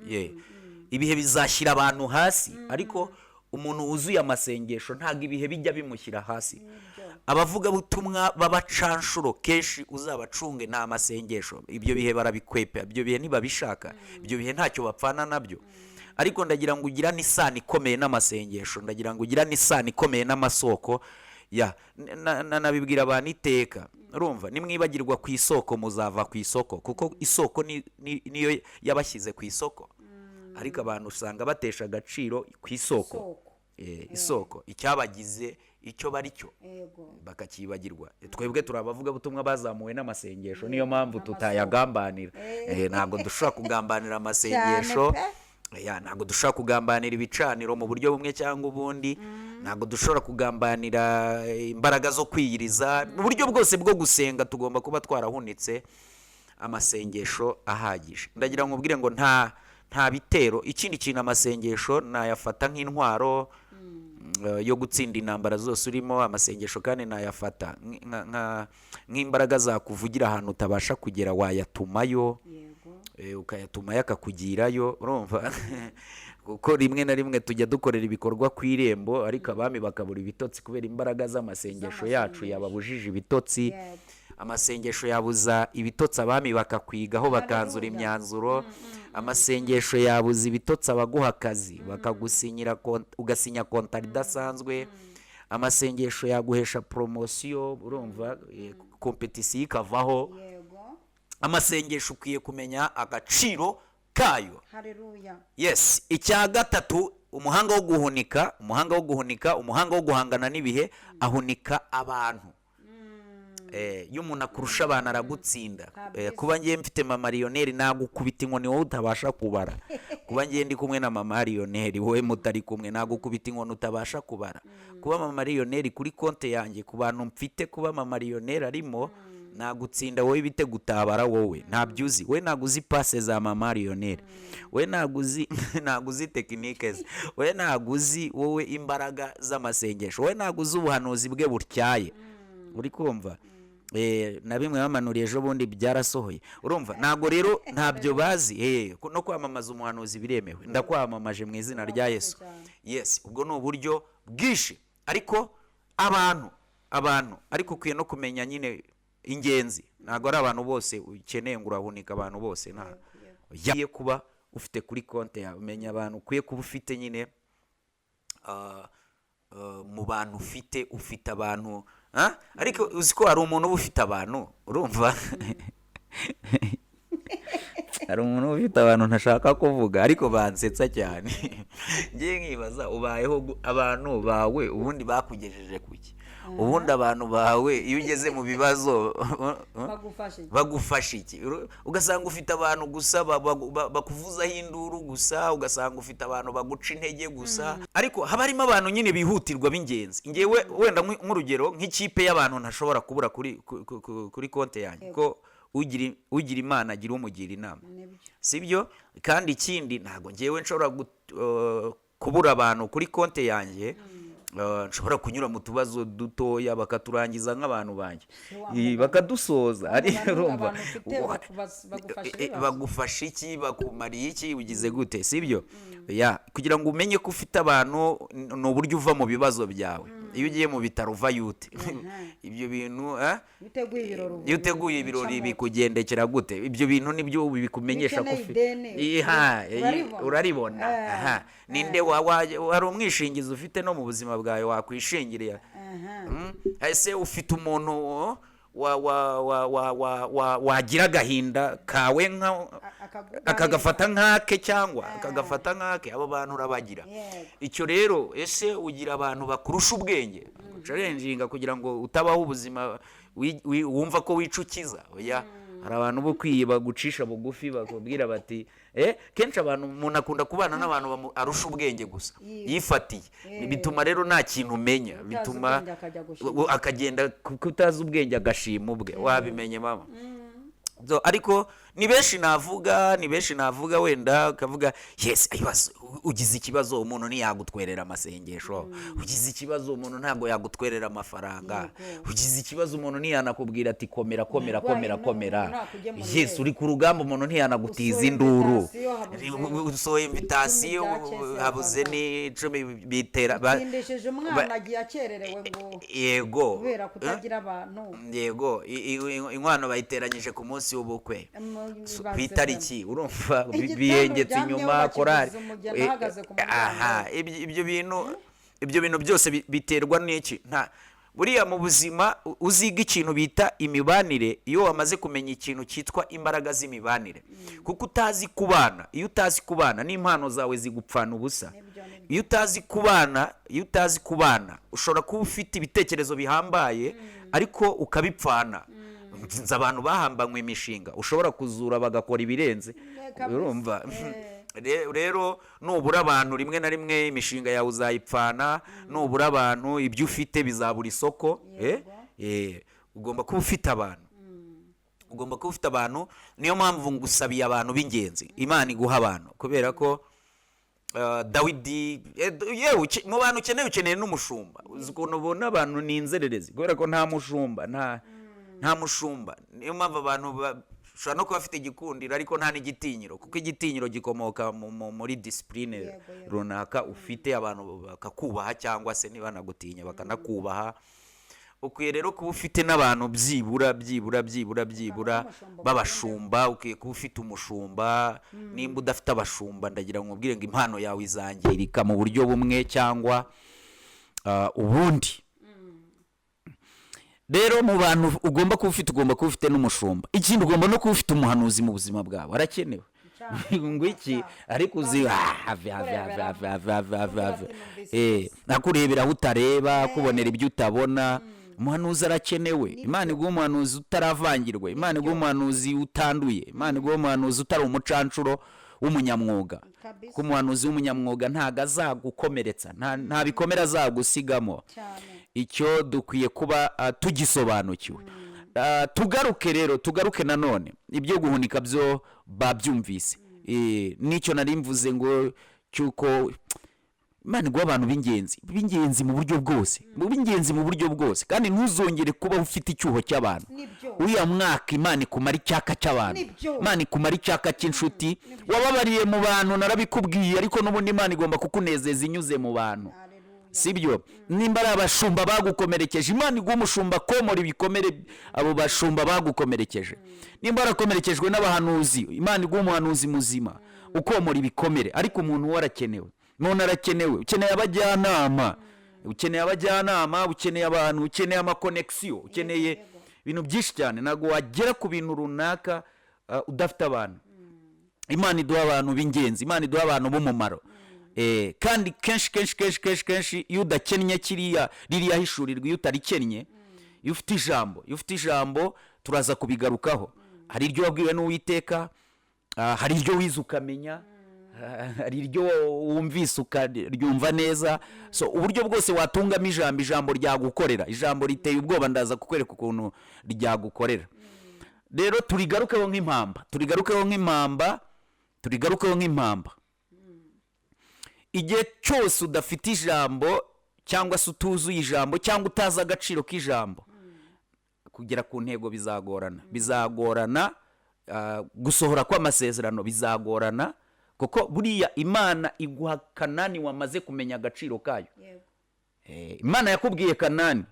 Ibihe bizashyira abantu hasi, ariko umuntu wuzuye amasengesho ntabwo ibihe bijya bimushyira hasi. Abavugabutumwa b'abacanshuro kenshi uzabacunge, nta masengesho. Ibyo bihe barabikwepa, ibyo bihe ntibabishaka, ibyo bihe ntacyo bapfana nabyo. Ariko ndagira ngo ugirane isano ikomeye n'amasengesho, ndagira ngo ugirane isano ikomeye n'amasoko. Ya nabibwira abantu iteka, urumva, nimwibagirwa ku isoko muzava ku isoko, kuko isoko niyo yabashyize ku isoko. Ariko abantu usanga batesha agaciro ku isoko. Isoko. Isoko icyabagize icyo bari cyo bakakibagirwa. Twebwe turi abavugabutumwa bazamuwe n'amasengesho, niyo mpamvu tutayagambanira. Ntabwo dushobora kugambanira amasengesho. Cyane pe. Ya, ntabwo dushobora kugambanira ibicaniro mu buryo bumwe cyangwa ubundi, ntabwo dushobora kugambanira imbaraga zo kwiyiriza. Mu buryo bwose bwo gusenga tugomba kuba twarahunitse amasengesho ahagije. Ndagira ngo nkubwire ngo nta bitero. Ikindi kintu, amasengesho nayafata nk'intwaro yo gutsinda intambara zose urimo. Amasengesho kandi nayafata nk'imbaraga zakuvugira ahantu utabasha kugera, wayatumayo. Ukayatumayo akakugirayo. Urumva, kuko rimwe na rimwe tujya dukorera ibikorwa ku irembo, ariko abami bakabura ibitotsi kubera imbaraga z'amasengesho yacu yababujije ibitotsi. Amasengesho yabuza ibitotsi abami bakakwigaho, bakanzura imyanzuro. Amasengesho yabuza ibitotsi abaguha akazi, bakagusinyira ugasinya kontara idasanzwe. Amasengesho yaguhesha poromosiyo, urumva, kompetisiyo ikavaho. Amasengesho ukwiye kumenya agaciro kayo. Haleluya. Yes, icya gatatu, umuhanga wo guhunika, umuhanga wo guhunika, umuhanga wo guhangana n'ibihe, ahunika abantu. Iyo umuntu akurusha abantu aragutsinda. Kuba ngiye mfite mama Lionel, nagukubita inkoni wowe utabasha kubara. Kuba ngiye ndi kumwe na mama Lionel, wowe mutari kumwe, nagukubita inkoni utabasha kubara. Kuba mama Lionel kuri konte yanjye, ku bantu mfite, kuba mama Lionel arimo, nagutsinda wowe ibitego utabara. Wowe ntabyo uzi, wowe ntabwo uzi passe za mama Lionel, wowe ntabwo uzi technique ze, wowe ntabwo uzi wowe imbaraga z'amasengesho, wowe ntabwo uzi ubuhanuzi bwe butyaye. Uri kumva? Na bimwe bamanuriye ejo bundi byarasohoye. Urumva, ntabwo rero ntabyo bazi. No kwamamaza umuhanuzi biremewe, ndakwamamaje mu izina rya Yesu. Cyane. Yes, ubwo ni uburyo bwinshi, ariko abantu ariko ukwiye no kumenya nyine ingenzi. Ntabwo ari abantu bose ukeneye ngo urahunika abantu bose, nta yagiye kuba ufite kuri konti yawe. Umenya abantu ukwiye kuba ufite nyine, mu bantu ufite abantu, ah? Ariko uzi ko hari umuntu uba ufite abantu, urumva, hari umuntu uba ufite abantu ntashaka kuvuga ariko bansetsa cyane. Ngiye nkibaza, ubayeho abantu bawe ubundi bakugejeje kuki? Ubundi abantu bawe iyo ugeze mu bibazo Bagufasha iki? Bagufasha iki? Ugasanga ufite abantu gusa bakuvuzaho induru gusa, ugasanga ufite abantu baguca intege gusa. Ariko haba harimo abantu nyine bihutirwa b'ingenzi. Ngewe wenda nk'urugero nk'ikipe y'abantu ntashobora kubura kuri konti yanjye, ko ugira Imana agira umugira inama. Nibyo. Sibyo? Kandi ikindi, ntabwo ngewe nshobora kubura abantu kuri konti yanjye. Nshobora kunyura mu tubazo dutoya bakaturangiza nk'abantu banjye. Wa Bakadusoza ari urumva abantu ufite bagufasha ibibazo. Bagufasha iki? Bakumariye iki? Ugize gute? Sibyo? Ya, kugira ngo umenye ko ufite abantu ni uburyo uva mu bibazo byawe. Iyo ugiye mu bitaro uvayo ute? Ibyo bintu, eh? Iyo uteguye ibirori Iyo uteguye ibirori ucamo. bikugendekera gute? Ibyo bintu nibyo bikumenyesha ko Iyo ukeneye ideni, Iha, uraribona. uraribona. Aha. Ninde hari umwishingizi ufite no mu buzima bwawe wakwishingiriye? Aha. Ese ufite umuntu wa wa wa wa wa wa wagira agahinda kawe nka akagafata nk'ake cyangwa akagafata nk'ake, abo bantu urabagira. Yego. Icyo rero, ese ugira abantu bakurusha ubwenge challenginga kugira ngo utabaho ubuzima wumva ko wicukiza? Oya, hari abantu bo kwiye bagucisha bugufi, bakubwira bati kenshi abantu, umuntu akunda kubana n'abantu arusha ubwenge gusa yifatiye. Bituma rero nta kintu umenya, bituma ubwenge akajya gushima. Akagenda kuko utazi ubwenge agashima ubwe. Wabimenye mama. So, ariko ni benshi navuga, ni benshi navuga. Wenda ukavuga yes, ibibazo, ugize ikibazo umuntu ntiyagutwerera amasengesho, ugize ikibazo umuntu ntabwo yagutwerera amafaranga, ugize ikibazo umuntu ntiyanakubwira ati komera, komera, Urwaye komera, no- komera. ntakugemurira. Yes, uri ku rugamba, umuntu ntiyanagutiza Usohoye induru. invitation, habuze Usohoye invitation, 10 bya kese, habuze habaga. n'10 bitera Utindishije umwana, agiye akererewe ngo yego kubera kutagira abantu. Yego, inkwano bayiteranyije ku munsi w'ubukwe. Ibaze Ku itariki, urumva Igitanda biyengetse uryamyeho inyuma bakiguze korari umugeni ahagaze ku muryango. Aha, ibyo bintu byose biterwa n'iki? Nta buriya mu buzima uziga ikintu bita imibanire. Iyo wamaze kumenya ikintu cyitwa imbaraga z'imibanire, kuko utazi kubana, iyo utazi kubana n'impano zawe zigupfana ubusa. Nibyo, nibyo. Iyo utazi kubana, ushobora kuba ufite ibitekerezo bihambaye ariko ukabipfana. Nzi abantu bahambanywe imishinga, ushobora kuzura bagakora ibirenze. Kabisa. Urumva? Rero nubura abantu, rimwe na rimwe imishinga yawe uzayipfana. Nubura abantu, ibyo ufite bizabura isoko. Ugomba kuba ufite abantu, ugomba kuba ufite abantu. Niyo mpamvu ngusabiye abantu b'ingenzi. Imana iguha abantu, kubera ko Dawidi, yewe mu bantu ukeneye n'umushumba. Uzi ukuntu ubona abantu ni inzererezi kubera ko nta mushumba, nta mushumba. Niyo mpamvu abantu bashobora no kuba bafite igikundiro ariko nta n'igitinyiro, kuko igitinyiro gikomoka muri discipline Yego, yego. runaka ufite, abantu bakakubaha cyangwa se niba bakanakubaha. Ukwiye rero kuba ufite n'abantu byibura, byibura, byibura, byibura n'umushumba. B'abashumba. Ukwiye kuba ufite umushumba. Nimba udafite abashumba, ndagira ngo nkubwire ngo impano yawe izangirika mu buryo bumwe cyangwa ubundi. Rero mu bantu ugomba kuba ufite, ugomba kuba ufite n'umushumba. Ikindi, ugomba no kuba ufite umuhanuzi mu buzima bwawe, arakenewe. Ngo iki? Ariko uzi, have, have, have, have, have, have, have, have. Akurebera aho utareba, akubonera ibyo utabona. Umuhanuzi arakenewe. Imana iguha umuhanuzi utaravangirwa, Imana iguha umuhanuzi utanduye, Imana iguha umuhanuzi utari umucancuro w'umunyamwuga. Kuko umuhanuzi w'umunyamwuga ntabwo azagukomeretsa, nta bikomere azagusigamo. Cyane. Icyo dukwiye kuba tugisobanukiwe. Tugaruke rero, tugaruke nanone ibyo guhunika byo babyumvise. N'icyo nari mvuze ngo cy'uko Imana iguha abantu b'ingenzi, b'ingenzi mu buryo bwose, mu b'ingenzi mu buryo bwose, kandi ntuzongere kuba ufite icyuho cy'abantu. Nibyo. Uriya mwaka Imana ikumara icyaka cy'abantu. Nibyo. Imana ikumara icyaka cy'inshuti. Wababariye mu bantu, narabikubwiye, ariko n'ubundi Imana igomba kukunezeza inyuze mu bantu. Haleluya. Sibyo? Nimba ari abashumba bagukomerekeje, Imana iguha umushumba komora ibikomere abo bashumba bagukomerekeje. Nimba warakomerekejwe n'abahanuzi, Imana iguha umuhanuzi muzima ukomora ibikomere. Ariko umuntu we arakenewe, umuntu arakenewe. Ukeneye abajyanama, ukeneye abajyanama, ukeneye abantu, ukeneye ama connexion, ukeneye ibintu byinshi cyane. Ntabwo wagera ku bintu runaka udafite abantu. Imana iduha abantu b'ingenzi, Imana iduha abantu b'umumaro. Kandi kenshi, kenshi, kenshi, kenshi, kenshi, iyo udakennye kiriya, ririya hishurirwa, iyo utarikennye, iyo ufite ijambo, iyo ufite ijambo, turaza kubigarukaho. Hari iryo wabwiwe n'Uwiteka, hari iryo wize ukamenya, hari iryo wumvise ukaryumva neza. So uburyo bwose watungamo ijambo, ijambo ryagukorera. Ijambo riteye ubwoba, ndaza kukwereka ukuntu ryagukorera. Rero turigarukeho nk'impamba, turigarukeho nk'impamba, turigarukeho nk'impamba. Igihe cyose udafite ijambo, cyangwa se utuzuye ijambo, cyangwa utazi agaciro k'ijambo, kugera ku ntego bizagorana, bizagorana. Gusohora kw'amasezerano bizagorana, kuko buriya Imana iguha Kanani wamaze kumenya agaciro kayo. Yego. Imana yakubwiye Kanani,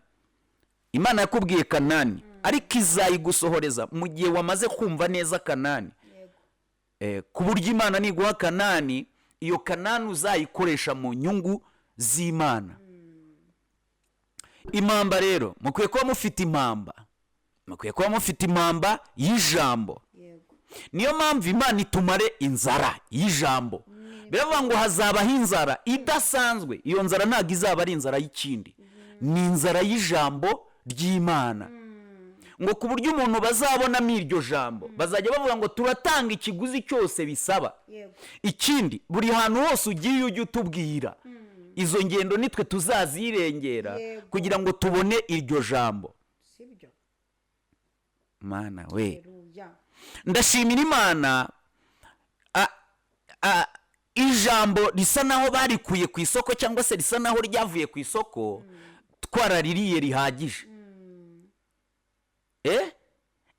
Imana yakubwiye Kanani, ariko izayigusohoreza mu gihe wamaze kumva neza Kanani. Yego. Ku buryo Imana niguha Kanani, iyo Kanani uzayikoresha mu nyungu z'Imana. Impamba rero, mukwiye kuba mufite impamba. Mukwiye kuba mufite impamba y'ijambo. Niyo mpamvu Imana itumare inzara y'ijambo. Biravuga ngo hazabaho inzara idasanzwe. Iyo nzara ntabwo izaba ari inzara y'ikindi, ni inzara y'ijambo ry'Imana, ngo ku buryo umuntu bazabonamo iryo jambo bazajya bavuga ngo turatanga ikiguzi cyose bisaba. Ikindi, buri hantu hose ugiye ujya utubwira, izo ngendo nitwe tuzazirengera kugira ngo tubone iryo jambo. Sibyo? Mana we! Haleluya. Ndashimira Imana. Ijambo risa naho barikuye ku isoko, cyangwa se risa naho ryavuye ku isoko, twaraririye rihagije.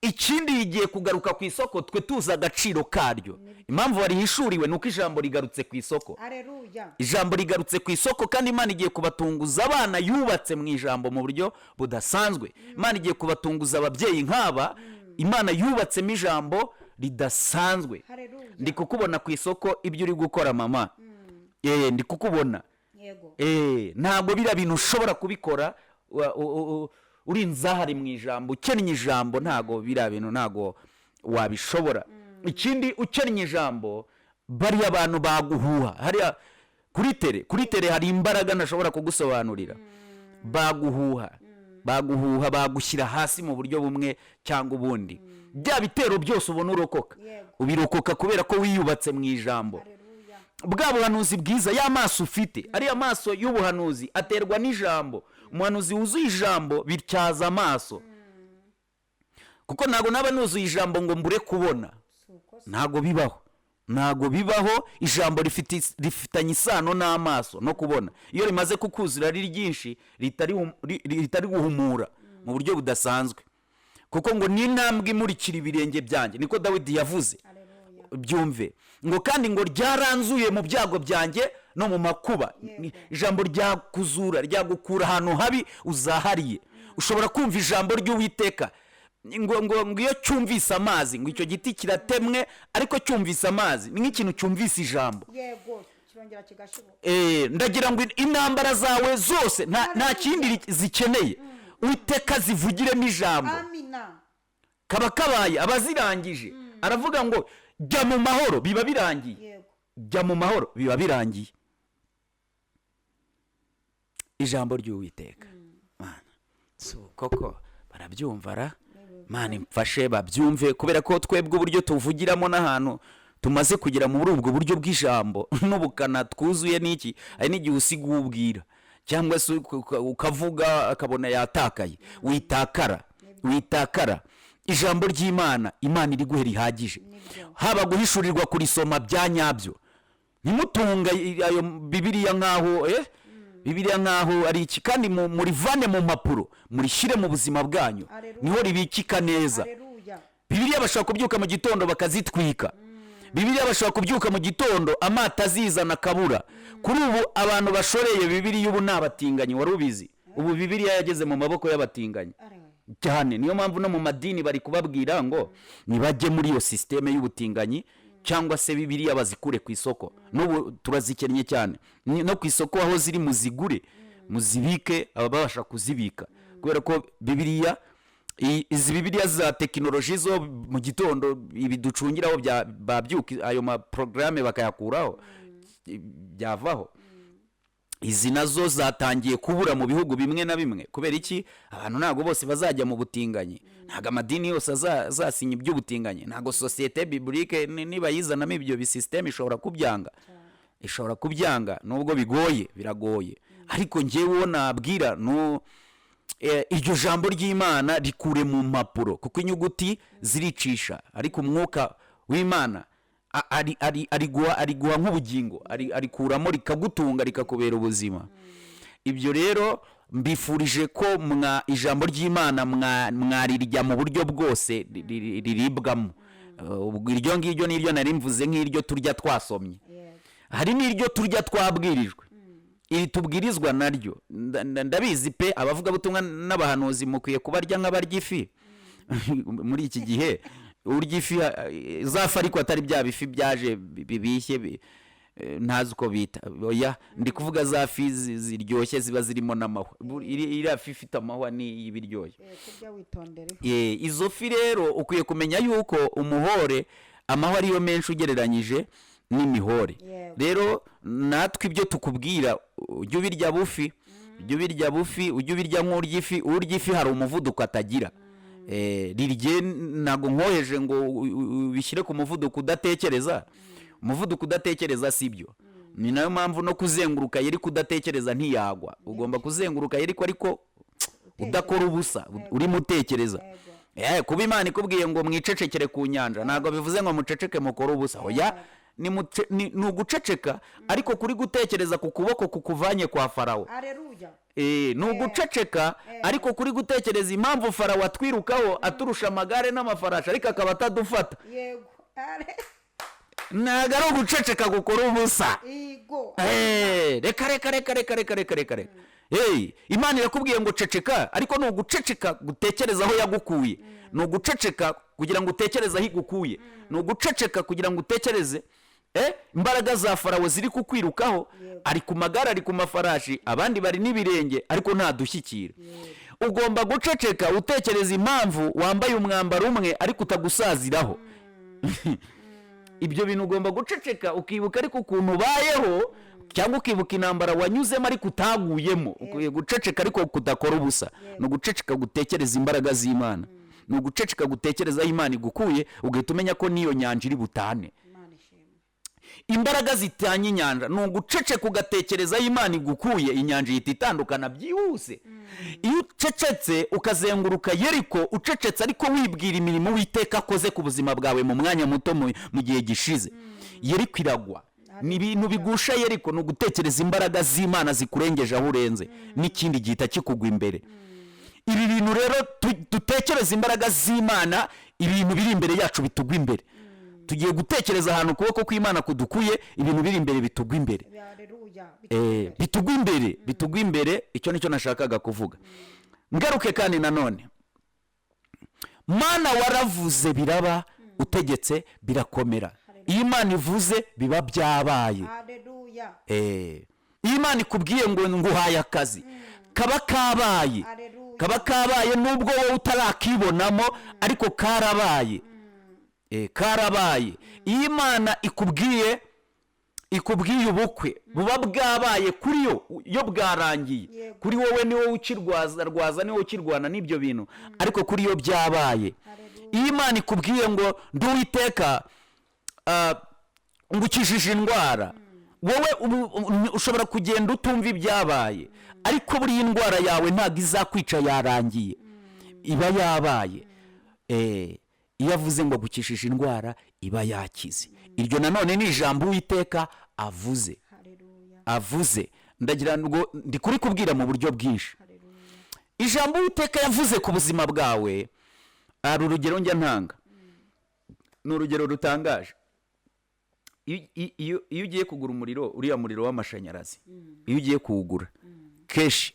Ikindi, rigiye kugaruka ku isoko twe tuzi agaciro karyo. Impamvu warihishuriwe ni uko ijambo rigarutse ku isoko. Haleluya. Ijambo rigarutse ku isoko, kandi Imana igiye kubatunguza abana yubatse mu ijambo mu buryo budasanzwe. Imana igiye kubatunguza ababyeyi nk'aba Imana yubatsemo ijambo ridasanzwe. Haleluya. Ndi kukubona ku isoko, ibyo uri gukora, mama, ndi kukubona. Ntabwo biriya bintu ushobora kubikora uri inzahare mu ijambo, ukennye ijambo. Ntabwo biriya bintu, ntabwo wabishobora. Ikindi, ukennye ijambo, bariya bantu baguhuha hariya kuri terrain. Hari imbaraga ntashobora kugusobanurira. Baguhuha, bagushyira hasi mu buryo bumwe cyangwa ubundi. Bya bitero byose ubona urokoka, ubirokoka kubera ko wiyubatse mu ijambo. Haleluya. Bwa buhanuzi bwiza, ya maso ufite, ariya maso y'ubuhanuzi aterwa n'ijambo. Umuhanuzi wuzuye ijambo bityaza amaso, kuko ntabwo naba nuzuye ijambo ngo mbure kubona. Si uko se? Ntabwo bibaho, ntabwo bibaho. Ijambo rifitanye isano n'amaso no kubona. Iyo rimaze kukuzura ari ryinshi, rihita riguhumura mu buryo budasanzwe, kuko ngo ni intambwe imurikira ibirenge byanjye, niko Dawidi yavuze. Haleluya. Byumve ngo kandi ngo ryaranzuye mu byago byanjye no mu makuba. Ijambo ryakuzura, ryagukura ahantu habi uzahariye. Ushobora kumva ijambo ry'Uwiteka ngo iyo cyumvise amazi, ngo icyo giti kiratemwe, ariko cyumvise amazi, ni nk'ikintu cyumvise ijambo. Yego, kirongera kigashibuka. Ndagira ngo intambara zawe zose nta kindi zikeneye, Uwiteka zivugiremo ijambo. Amina. Kaba kabaye, abazirangije. Aravuga ngo jya mu mahoro, biba birangiye. Jya mu mahoro, biba birangiye. Ijambo ry'Uwiteka, Mana, si koko barabyumva ra? Mana imfashe babyumve, kubera ko twebwe uburyo tuvugiramo n'ahantu tumaze kugera muri ubwo buryo bw'ijambo n'ubukana twuzuye n'iki, hari n'igihe usiga uwo ubwira, cyangwa se ukavuga akabona yatakaye. Witakara, witakara. Ijambo ry'Imana, Imana iriguhe rihagije. Haba guhishurirwa kurisoma bya nyabyo. Ntimutunga ayo Bibiliya nk'aho Bibiliya nk'aho ari iki, kandi murivane mu mpapuro, murishyire mu buzima bwanyu. Haleluya. Niho ribikika neza. Haleluya. Bibiliya bashobora kubyuka mu gitondo bakazitwika. Bibiliya bashobora kubyuka mu gitondo amato azizana akabura. Kuri ubu abantu bashoreye Bibiliya ubu ni abatinganyi. Wari ubizi? Ubu Bibiliya yageze mu maboko y'abatinganyi Arewe. cyane. Niyo mpamvu no mu madini bari kubabwira ngo nibajye muri iyo système y'ubutinganyi, cyangwa se Bibiliya bazikure ku isoko. N'ubu turazikennye cyane. No ku isoko aho ziri muzigure, muzibike, ababasha kuzibika, kubera ko Bibiliya izi Bibiliya za tekinoloji zo mu gitondo ibi ducungiraho babyuka ayo maporogaramu bakayakuraho, byavaho. Izi nazo zatangiye kubura mu bihugu bimwe na bimwe. Kubera iki? Abantu ntabwo bose bazajya mu butinganyi, ntabwo amadini yose azasinya iby'ubutinganyi, ntabwo société biblique nibayizanamo ibyo bisisiteme ishobora kubyanga, ishobora kubyanga, nubwo bigoye, biragoye. Ariko njyewe uwo nabwira no iryo jambo ry'Imana rikure mu mpapuro, kuko inyuguti ziricisha, ariko umwuka w'Imana ari guha nk'ubugingo, arikuramo rikagutunga, rikakubera ubuzima. Ibyo rero mbifurije ko mwa ijambo ry'Imana mwarirya mu buryo bwose riribwamo. Ubwo iryo ngiryo niryo nari mvuze nk'iryo turya twasomye. Hari n'iryo turya twabwirijwe, iri tubwirizwa naryo ndabizi pe. Abavugabutumwa n'abahanuzi mukwiye kubarya nk'abarya ifi muri iki gihe. Urya ifi, za fi, ariko atari bya bifi byaje bibishye. Ntazi uko bita. Oya, ndi kuvuga za fi ziryoshye ziba zirimo n'amahwa. Iriya fi ifite amahwa ni iba iryoshye. Kurya witondere. Izo fi rero ukwiye kumenya yuko umuhore amahwa ariyo menshi ugereranyije n'imihore. Rero natwe ibyo tukubwira, ujye ubirya bufi, ujye ubirya bufi, ujye ubirya nk'urya ifi. Urya ifi hari umuvuduko atagira. Rirye, ntabwo nkoheje ngo ubishyire ku muvuduko udatekereza. Umuvuduko udatekereza si byo. Ni nayo mpamvu no kuzenguruka yeri kudatekereza ntiyagwa. Ugomba kuzenguruka yeriko ariko udakora ubusa, urimo utekereza. Kuba Imana ikubwiye ngo mwicecekere ku nyanja, ntabwo bivuze ngo muceceke mukore ubusa. Oya, ni uguceceka ariko kuri gutekereza ku kuboko kukuvanye kwa Farawo. Aleluya. Ni uguceceka ariko kuri gutekereza impamvu Farawo atwirukaho aturusha amagare n'amafarashi, ariko akaba atadufata. Yego. Ntabwo ari uguceceka gukora ubusa. Igo. Reka reka reka reka reka reka reka reka. Hey, Imana irakubwiye ngo ceceka, ariko ni uguceceka gutekereza aho yagukuye, ni uguceceka kugira ngo utekereze aho igukuye, ni uguceceka kugira ngo utekereze imbaraga za Farawo ziri kukwirukaho. Ari ku magare, ari ku mafarashi, abandi bari n'ibirenge, ariko ntadushyikira. Ugomba guceceka utekereza impamvu wambaye umwambaro umwe ariko utagusaziraho. Ibyo bintu ugomba guceceka ukibuka ariko ukuntu ubayeho, cyangwa ukibuka intambara wanyuzemo ariko utaguyemo. Ukwiye guceceka ariko kudakora ubusa. Ni uguceceka gutekereza imbaraga z'Imana, ni uguceceka gutekereza aho Imana igukuye, ugahita umenya ko n'iyo nyanja iri butane. Imana ishimwe. Imbaraga zitanya inyanja ni uguceceka ugatekereza aho Imana igukuye, inyanja ihita itandukana byihuse. Iyo ucecetse ukazenguruka Yeriko ucecetse, ariko wibwira imirimo Uwiteka akoze ku buzima bwawe mu mwanya muto mu gihe gishize, Yeriko iragwa. Ni ibintu bigusha Yeriko, ni ugutekereza imbaraga z'Imana zikurengeje aho urenze, n'ikindi gihita kikugwa imbere. Ibi bintu rero dutekereza imbaraga z'Imana, ibintu biri imbere yacu bitugwa imbere. Tugiye gutekereza ahantu ukuboko kw'Imana kudukuye, ibintu biri imbere bitugwa imbere. Aleluya. Bitugwa imbere, bitugwa imbere. Icyo nicyo nashakaga kuvuga. Ngaruke kandi nanone, Mana waravuze biraba, utegetse birakomera. Iyo Imana ivuze biba byabaye. Aleluya. Iyo Imana ikubwiye ngo nguhaye akazi, kaba kabaye. Aleluya. Kaba kabaye nubwo wowe utarakibonamo, ariko karabaye. Karabaye. Iyo Imana ikubwiye ubukwe, buba bwabaye kuri yo, yo bwarangiye. Kuri wowe ni wowe ukirwaza rwaza, ni wowe ukirwana n'ibyo bintu, ariko kuri yo byabaye. Aleluya. Iyo Imana ikubwiye ngo ndi Uwiteka, ngukijije indwara, wowe ushobora kugenda utumva ibyabaye, ariko buriya indwara yawe ntabwo izakwica, yarangiye, iba yabaye. Iyo avuze ngo agukijije indwara, iba yakize. Iryo nanone ni ijambo Uwiteka avuze. Haleluya. Avuze, ndagira ngo ndi kuri kubwira mu buryo bwinshi. Haleluya. Ijambo Uwiteka yavuze ku buzima bwawe, hari urugero njya ntanga, ni urugero rutangaje. Iyo ugiye kugura umuriro, uriya muriro w'amashanyarazi, iyo ugiye kuwugura kenshi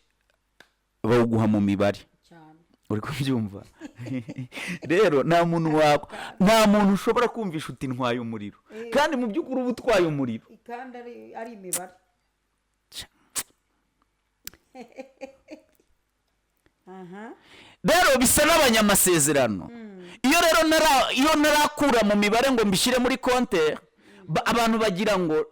bawuguha mu mibare. Cyane. Uri kubyumva? Rero nta muntu ushobora kumvisha uti ntwaye umuriro, kandi mu by'ukuri uba utwaye umuriro. Kandi ari imibare. Aha. Rero bisa n'abanyamasezerano. Iyo rero iyo narakura mu mibare ngo mbishyire muri konte, abantu bagira ngo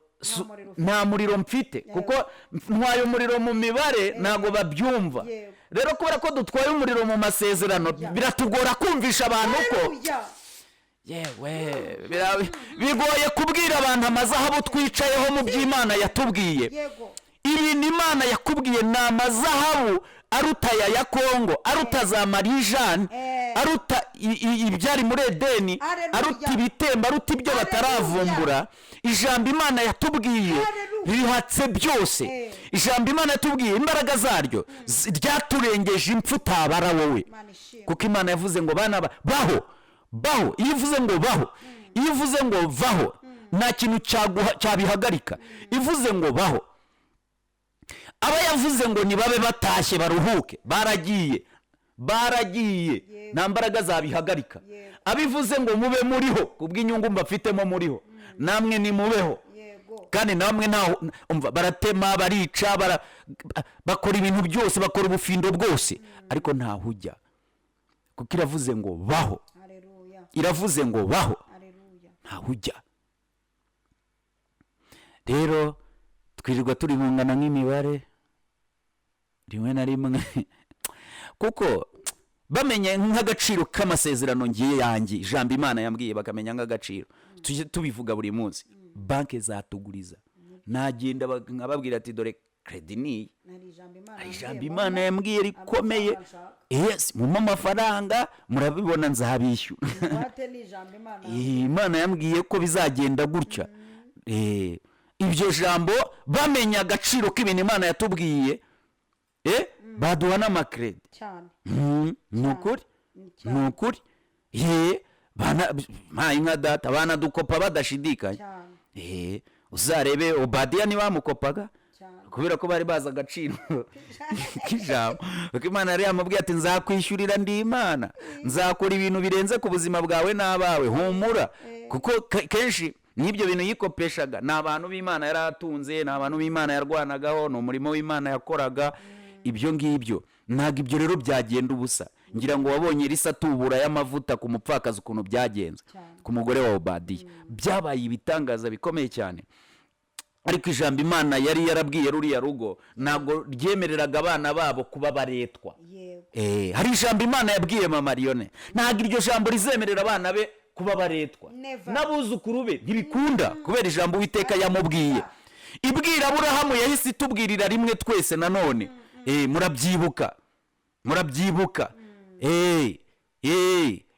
muriro ufite. Nta muriro mfite, kuko ntwaye umuriro mu mibare, ntabwo babyumva. Rero kubera ko dutwaye umuriro mu masezerano, biratugora kumvisha abantu ko Haleluya. Yewe, bigoye kubwira abantu amazahabu twicayeho mu by'Imana yatubwiye. Ibintu Imana yakubwiye ni amazahabu aruta aya ya Kongo, aruta za Marijani, aruta ibyari muri Edeni, Haleluya. aruta ibitemba, aruta ibyo Haleluya. bataravumbura. Ijambo Imana yatubwiye Haleluya. rihatse byose. Ijambo Imana yatubwiye, imbaraga zaryo ryaturengeje impfu utabara wowe. Imana ishimwe. Kuko Imana yavuze ngo bana baho, baho. Iyo ivuze ngo baho, iyo ivuze ngo vaho, nta kintu cyabihagarika. Ivuze ngo baho, aba yavuze ngo nibabe batashye baruhuke, baragiye, baragiye, nta mbaraga zabihagarika. Abivuze ngo mube muriho kubw'inyungu mbafitemo, muriho namwe nimubeho. Kandi namwe ntaho umva, baratema, barica, bakora ibintu byose, bakora ubufindo bwose, ariko ntaho ujya, kuko iravuze ngo baho. Haleluya. Iravuze ngo baho. Haleluya. Ntaho ujya. Rero twirirwa turi bungana nk'imibare rimwe na rimwe, kuko bamenye nk'agaciro k'amasezerano ngiye yanjye, ijambo Imana yambwiye, bakamenya nk'agaciro, tujye tubivuga buri munsi, banki zatuguriza. Nagenda nkababwira ati: "Dore crédit niyi." Hari ijambo Imana Hari ijambo yambwiye, Imana mama, yambwiye rikomeye. amafaranga nshaka. Yes, mumpe amafaranga, murabibona, nzabishyura. Ingwate ni ijambo Imana. Imana yambwiye ko bizagenda gutya. Ibyo jambo, bamenya agaciro k'ibintu Imana yatubwiye, baduha n'amacrédit. Cyane. Ni ukuri. Cyane. Ni ukuri ye, bana mpaye nka data, banadukopa badashidikanya. Cyane. Uzarebe Obadiya ntibamukopaga Cyane. kubera ko bari bazi agaciro k'ijambo, kuko Imana yari yamubwiye ati: "Nzakwishyurira, ndi Imana, nzakora ibintu birenze ku buzima bwawe n'abawe, humura." Kuko kenshi n'ibyo bintu yikopeshaga ni abantu b'Imana yari atunze, ni abantu b'Imana yarwanagaho, ni umurimo w'Imana yakoraga. Ibyo ngibyo ntabwo ibyo rero byagenda ubusa. Ngira ngo wabonye Elisa atubura y'amavuta ku mupfakazi, ukuntu byagenze Cyane. ku mugore wa Obadiya, byabaye ibitangaza bikomeye cyane. Ariko ijambo Imana yari yarabwiye ruriya rugo ntabwo ryemereraga abana babo kuba baretwa. Yego. Hari ijambo Imana yabwiye mama Liyone, ntabwo iryo jambo rizemerera abana be kuba baretwa. Never. N'abuzukuru be ntibikunda, kubera ijambo Uwiteka yamubwiye. Ibwira Aburahamu yahise itubwirira rimwe twese nanone. Murabyibuka, murabyibuka.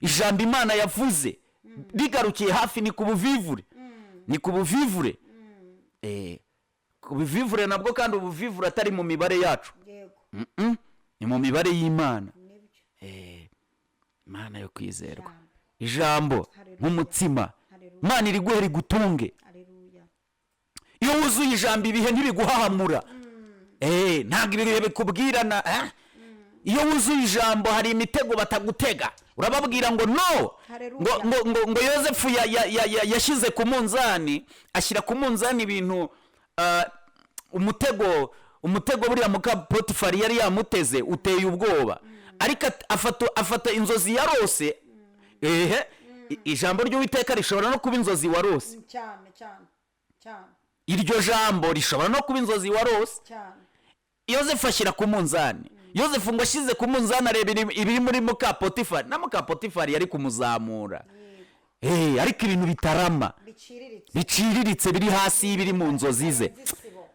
Ijambo Imana yavuze rigarukiye hafi ni ku buvivure, ni ku buvivure. Ku buvivure nabwo kandi, ubuvivure atari mu mibare yacu. Yego. Ni mu mibare y'Imana. Nibyo. Imana yo kwizerwa. Ijambo. Ijambo Haleluya. nk'umutsima. Haleluya. Imana iriguhe, rigutunge. Haleluya. Iyo wuzuye ijambo, ibihe ntibiguhahamura. Ntabwo ibihe bikubwirana, eh? Iyo wuzuye ijambo, hari imitego batagutega, urababwira ngo no. Haleluya. Ngo Yosefu yashyize ku munzani, ashyira ku munzani ibintu, umutego buriya muka Potifari yari yamuteze uteye ubwoba, ariko afata inzozi yarose. Ehe, ijambo ry'Uwiteka rishobora no kuba inzozi warose. Cyane, cyane, cyane. Iryo jambo rishobora no kuba inzozi warose. Cyane. Yosefu ashyira ku munzani. Yosefu ngo ashyize ku munzani, areba ibiri muri muka Potifari, na muka Potifari yari kumuzamura, ariko ibintu bitarama, biciriritse, biciriritse, biri hasi y'ibiri mu nzozi ze. Isibo.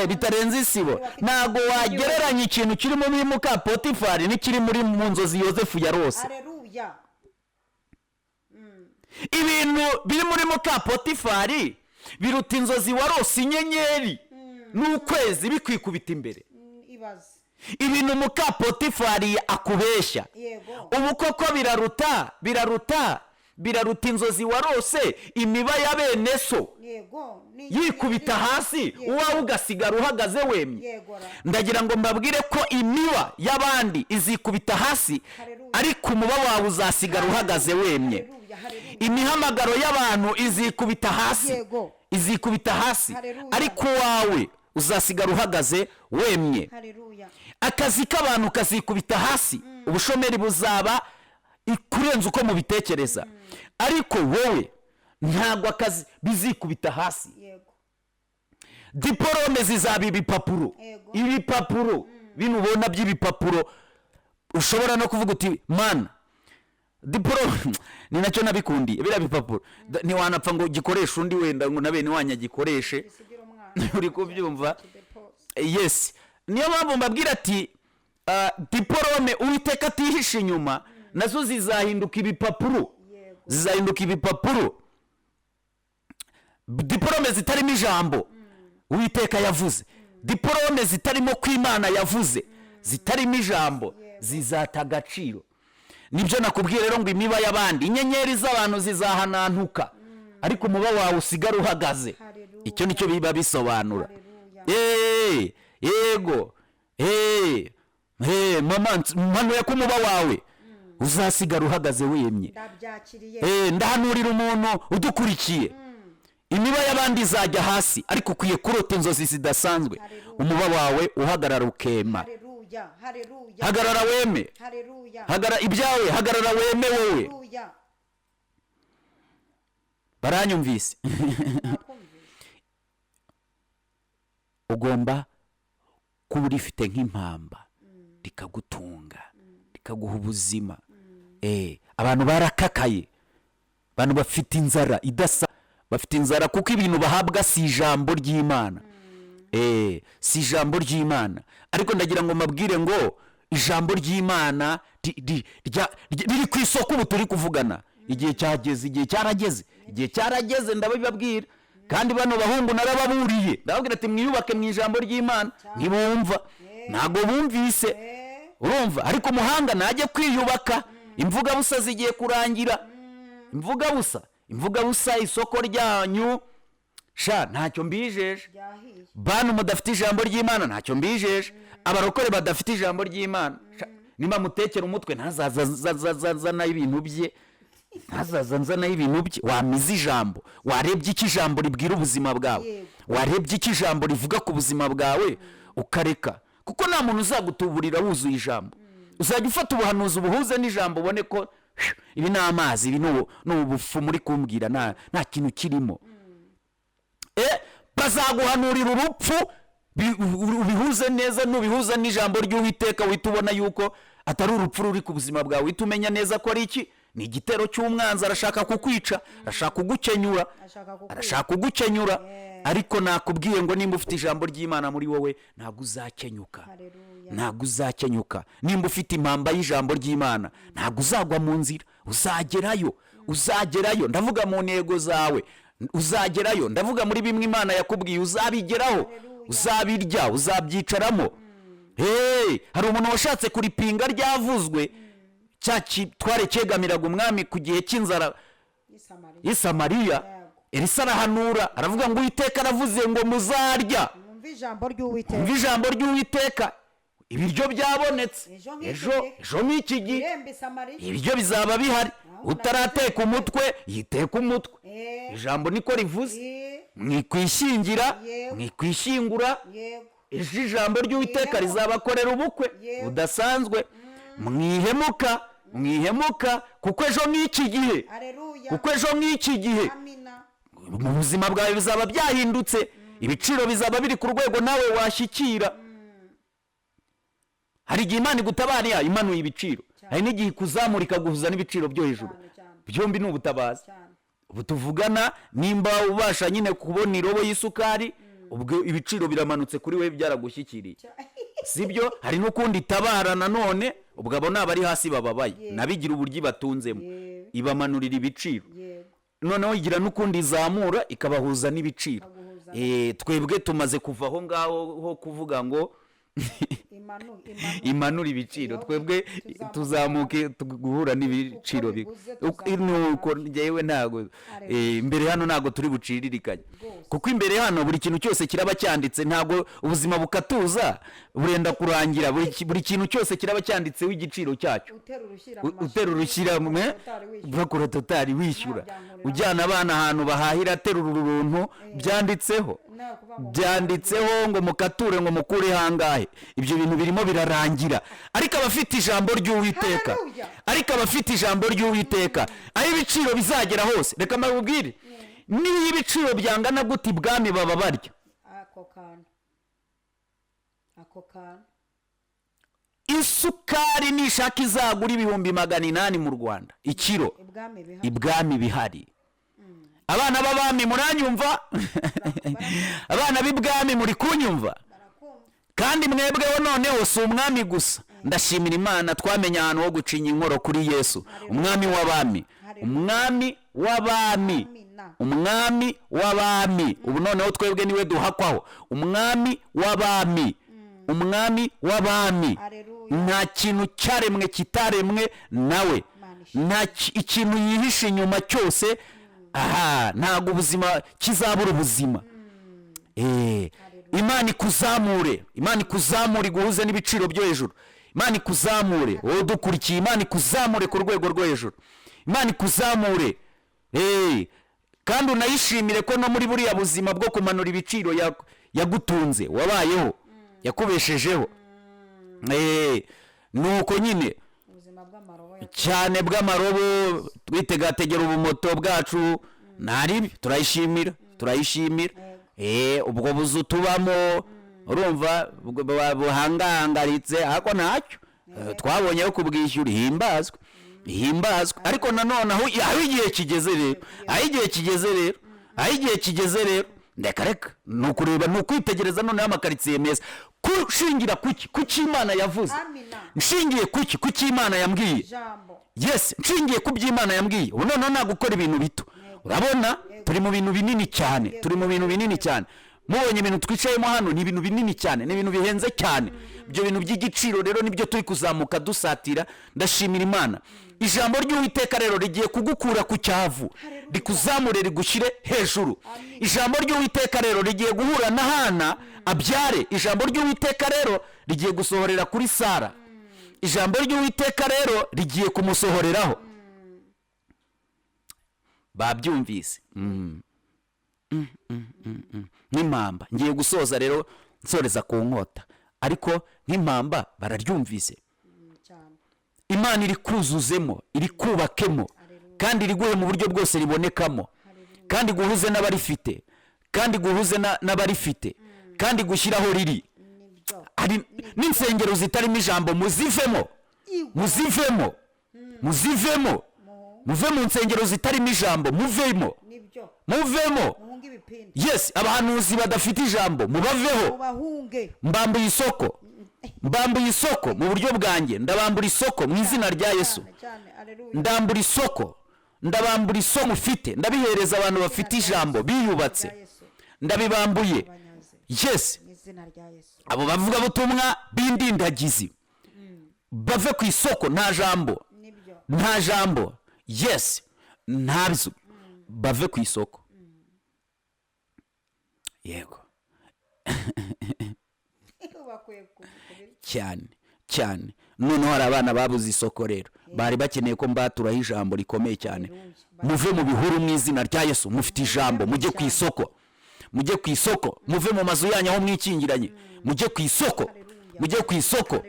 Bitarenze isibo. Ntabwo wagereranya ikintu kiri muri muka Potifari n'ikiri muri mu nzozi Yosefu yarose. Haleluya. Ibintu biri muri muka Potifari biruta inzozi warose, inyenyeri n'ukwezi bikwikubita imbere. Ibaze. Ibintu muka Potifari akubeshya, ubu koko biraruta, biraruta, biraruta inzozi warose, imiba ya bene so yikubita hasi, uwawe ugasigara uhagaze wemye. Yego ra. Ndagira ngo mbabwire ko imiba y'abandi izikubita hasi, Haleluya. ariko umuba wawe uzasigara uhagaze wemye. Haleluya, haleluya. Imihamagaro y'abantu izikubita hasi, izikubita hasi, Haleluya. ariko uwawe uzasigara uhagaze wemye. Haleluya. Akazi k'abantu kazikubita hasi, ubushomeri buzaba kurenza uko mubitekereza, ariko wowe ntabwo akazi bizikubita hasi. Diporome zizaba ibipapuro. Ibipapuro bino ubona by'ibipapuro, ushobora no kuvuga uti: "Mana, diporome ni nacyo nabikundiye." Biriya bipapuro ntiwanapfa ngo gikoreshe undi, wenda ngo na bene wanyu agikoreshe. Bisigira umwana. Uri kubyumva? Kidepose. Yes, niyo mpamvu mbabwira ati diporome Uwiteka atihishe inyuma nazo zizahinduka ibipapuro. Zizahinduka ibipapuro. Diporome zitarimo ijambo Uwiteka yavuze, diporome zitarimo ko Imana yavuze, zitarimo ijambo, zizata agaciro. Nibyo nakubwiye rero ngo imiba y'abandi, inyenyeri z'abantu zizahanantuka, ariko umuba wawe usigara uhagaze. Haleluya. Icyo nicyo biba bisobanura. Haleluya. Yego. Mama, mpanuye ko umuba wawe uzasigara uhagaze wemye. Ndabyakiriye. Ndahanurira umuntu udukurikiye. Imiba y'abandi izajya hasi, ariko ukwiye kurota inzozi zidasanzwe. Haleluya. Umuba wawe uhagarara ukema. Haleluya, haleluya. Hagarara weme. Haleluya. Hagarara ibyawe, hagarara weme wowe. Haleluya. Baranyumvise? Nakumvise. Ugomba kuba urifite nk'impamba, rikagutunga, rikaguha ubuzima. Abantu barakakaye, abantu bafite inzara idasa, bafite inzara kuko ibintu bahabwa si ijambo ry'Imana. Si ijambo ry'Imana. Ariko ndagira ngo mbabwire ngo ijambo ry'Imana riri ku isoko ubu turi kuvugana. Igihe cyageze, igihe cyarageze, igihe cyarageze, ndabibabwira. Kandi bano bahungu narababuriye, ndababwira ati: "Mwiyubake mu ijambo ry'Imana." Ntibumva, ntabwo bumvise. Urumva, ariko umuhanga najye kwiyubaka. Imvugabusa zigiye kurangira, imvugabusa, imvugabusa. Isoko ryanyu sha ntacyo mbijeje. Ryahiye. Bantu mudafite ijambo ry'Imana, ntacyo mbijeje. Abarokore badafite ijambo ry'Imana, sha, nimba mutekera umutwe, ntazaza nzanaho ibintu bye, ntazaza nzanaho ibintu bye. Wamize ijambo, warebye icyo ijambo ribwira ubuzima bwawe, warebye icyo ijambo rivuga ku buzima bwawe, ukareka, kuko nta muntu uzagutuburira wuzuye ijambo. Uzajya ufata ubuhanuzi ubuhuze n'ijambo, ubone ko phew, ibi ni amazi, ibi ni ubufu muri kumbwira, nta kintu kirimo. Bazaguhanurira urupfu, ubihuze neza. Nubihuza n'ijambo ry'Uwiteka, uhita ubona yuko atari urupfu ruri ku buzima bwawe. Uhita umenya neza ko ari iki? Ni igitero cy'umwanzi. Arashaka kukwica, arashaka kugukenyura. Ashaka kukwica. Arashaka kugukenyura. Ariko nakubwiye ngo nimba ufite ijambo ry'Imana muri wowe, ntabwo uzakenyuka. Haleluya. Ntabwo uzakenyuka. Nimba ufite impamba y'ijambo ry'Imana, ntabwo uzagwa mu nzira, uzagerayo, uzagerayo. Ndavuga mu ntego zawe uzagerayo, ndavuga muri bimwe Imana yakubwiye uzabigeraho. Haleluya. Uzabirya, uzabyicaramo. Hey, hari umuntu washatse kuripinga ryavuzwe, cya kitware cyegamiraga umwami ku gihe cy'inzara Y'i Samariya. y'i Samariya. Yego. Elisa arahanura, aravuga ngo: "Uwiteka aravuze ngo muzarya." Mwumve ijambo ry'Uwiteka. Umva ijambo ry'Uwiteka, ibiryo byabonetse. Ejo nk'iki Ejo, gihe. ejo nk'iki gihe. Irembo i Samariya. Ibiryo bizaba bihari. Naho Utarateka umutwe yiteka umutwe. Ijambo niko rivuze. Mwikwishyingira, mwikwishyingura. Ejo ijambo ry'Uwiteka rizabakorera ubukwe budasanzwe. Mwihemuka, mwihemuka, kuko ejo nk'iki gihe, Haleluya. kuko ejo nk'iki gihe Amina. mu buzima bwawe bizaba byahindutse, ibiciro bizaba biri ku rwego nawe washyikira. Hari igihe Imana igutabariya imanuye ibiciro, hari n'igihe ikuzamura ikaguhuza n'ibiciro byo hejuru. Cyane, cyane. Byombi ni ubutabazi. Cyane. Ubu tuvugana, nimba ubasha nyine kubona irobo y'isukari, ubwo ibiciro biramanutse kuri we, byaragushyikiriye, sibyo? Hari n'ukundi itabara nanone, ubwo abo ni abari hasi bababaye, nabigira uburyo ibatunzemo, ibamanurira ibiciro. Noneho igira n'ukundi izamura ikabahuza n'ibiciro. Ikaguhuza. Twebwe tumaze kuva aho ngaho ho kuvuga ngo Imanu, imanu. imanura ibiciro. Iyo Twebwe tuzamuka. tuzamuke guhura n'ibiciro Uko biguze tuzamuka. Nuko njyewe ntabwo imbere hano ntabwo turi buciririkanye, Rwose. kuko imbere hano buri kintu cyose kiraba cyanditse. Ntabwo ubuzima bukatuza burenda kurangira, buri kintu cyose kiraba cyanditseho igiciro cyacyo. Utera urushyira Utera urushyira mu utari wishyura. Bakora totari wishyura. Ntabyankorera. Ujyana abana ahantu bahahira, aterura uruntu byanditseho, Nawe kuvuga ngo byanditseho ngo mukature, ngo mukure hangahe. Ibyo bintu birimo birarangira, ariko abafite ijambo ry'Uwiteka, Haleluya. ariko abafite ijambo ry'Uwiteka, aho ibiciro bizagera hose, reka mbabwire, niyo ibiciro byangana gute, ibwami baba barya. Ako kantu, ako kantu. Isukari nishaka izagura 800,000 mu Rwanda ikiro, Ibwami bihari. Ibwami bihari. Abana b'abami muranyumva? Abana b'ibwami muri kunyumva? Barakumva. Kandi mwebweho noneho si umwami gusa. Ndashimira Imana, twamenye ahantu ho gucinya inkoro kuri Yesu, umwami w'abami, umwami w'abami. Amina. Umwami w'abami, ubu noneho twebwe niwe duhakwaho. Umwami w'abami, umwami w'abami. Haleluya. Nta kintu cyaremwe kitaremwe nawe. Imana ishimwe. Nta ikintu yihishe inyuma cyose, aha ntabwo ubuzima kizabura ubuzima. Imana ikuzamure, Imana ikuzamure, iguhuze n'ibiciro byo hejuru. Imana ikuzamure, wowe udukurikiye, Imana ikuzamure ku rwego rwo hejuru, Imana ikuzamure. Kandi unayishimire ko no muri buriya buzima bwo kumanura ibiciro yagutunze, wabayeho, yakubeshejeho. Nuko nyine Ubuzima bw'amarobo cyane bw'amarobo, twitegategera ubumoto bwacu, ntaribi, turayishimira, turayishimira. Ubwo buzu tubamo, urumva, buhangahangaritse, ariko ntacyo. Twabonye aho kubwishyura. Ihimbazwe, ihimbazwe. Ariko nanone aho igihe kigeze rero, aho igihe kigeze rero, aho igihe kigeze rero, ndeka reka, ni ukureba, ni ukwitegereza noneho amakaritsiye meza. Kushingira kuki? Kuki Imana yavuze? Amina. Nshingiye kuki? Kuki Imana yambwiye? Jambo. Yes, nshingiye ku by'Imana yambwiye. Ubu noneho nta gukora ibintu bito, urabona turi mu bintu binini cyane, turi mu bintu binini cyane. Mubonye ibintu twicayemo hano, ni ibintu binini cyane, ni ibintu bihenze cyane. Ibyo bintu by'igiciro rero nibyo turi kuzamuka dusatira. Ndashimira Imana. Ijambo ry'Uwiteka rero rigiye kugukura ku cyavu, rikuzamure, rigushyire hejuru. Ijambo ry'Uwiteka rero rigiye guhura na Hana, abyare. Ijambo ry'Uwiteka rero rigiye gusohorera kuri Sara. Ijambo ry'Uwiteka rero rigiye kumusohoreraho. Babyumvise? Nk'impamba ngiye gusoza rero, nsoreza ku nkota, ariko nk'impamba bararyumvise. Cyane. Imana iri kuzuzemo, iri kubakemo, kandi iriguhe mu buryo bwose ribonekamo, kandi guhuze n'abarifite, kandi guhuze n'abarifite, kandi gushyiraho riri. Nibyo. Hari n'insengero zitarimo ijambo, muzivemo. Igwa. Muzivemo, muzivemo, muve mu nsengero zitarimo ijambo, muvemo. Nibyo. Muvemo. Muhunge ibipindi. Yes, abahanuzi badafite ijambo mubaveho. Mubahunge. Mbambuye isoko, mbambuye isoko mu buryo bwanjye, ndabambura isoko mu izina rya Yesu. Cyane cyane, aleluya. Ndambura isoko, ndabambura isoko mufite, ndabihereza abantu bafite ijambo biyubatse. Rya Yesu. Ndabibambuye. Banyaze. Yes. Mu izina rya Yesu. Abo bavugabutumwa b'indindagizi bave ku isoko, nta jambo. Nibyo. Nta jambo, yes, ntabyo, bave ku isoko. Yego. Bakwiye kubirya. Cyane cyane. Noneho hari abana babuze isoko rero, bari bakeneye ko mbaturaho ijambo rikomeye cyane. Muve mu bihuru mu izina rya Yesu. Mufite ijambo, mujye ku isoko, mujye ku isoko, muve mu mazu yanyu aho mwikingiranye, mujye ku isoko, mujye ku isoko,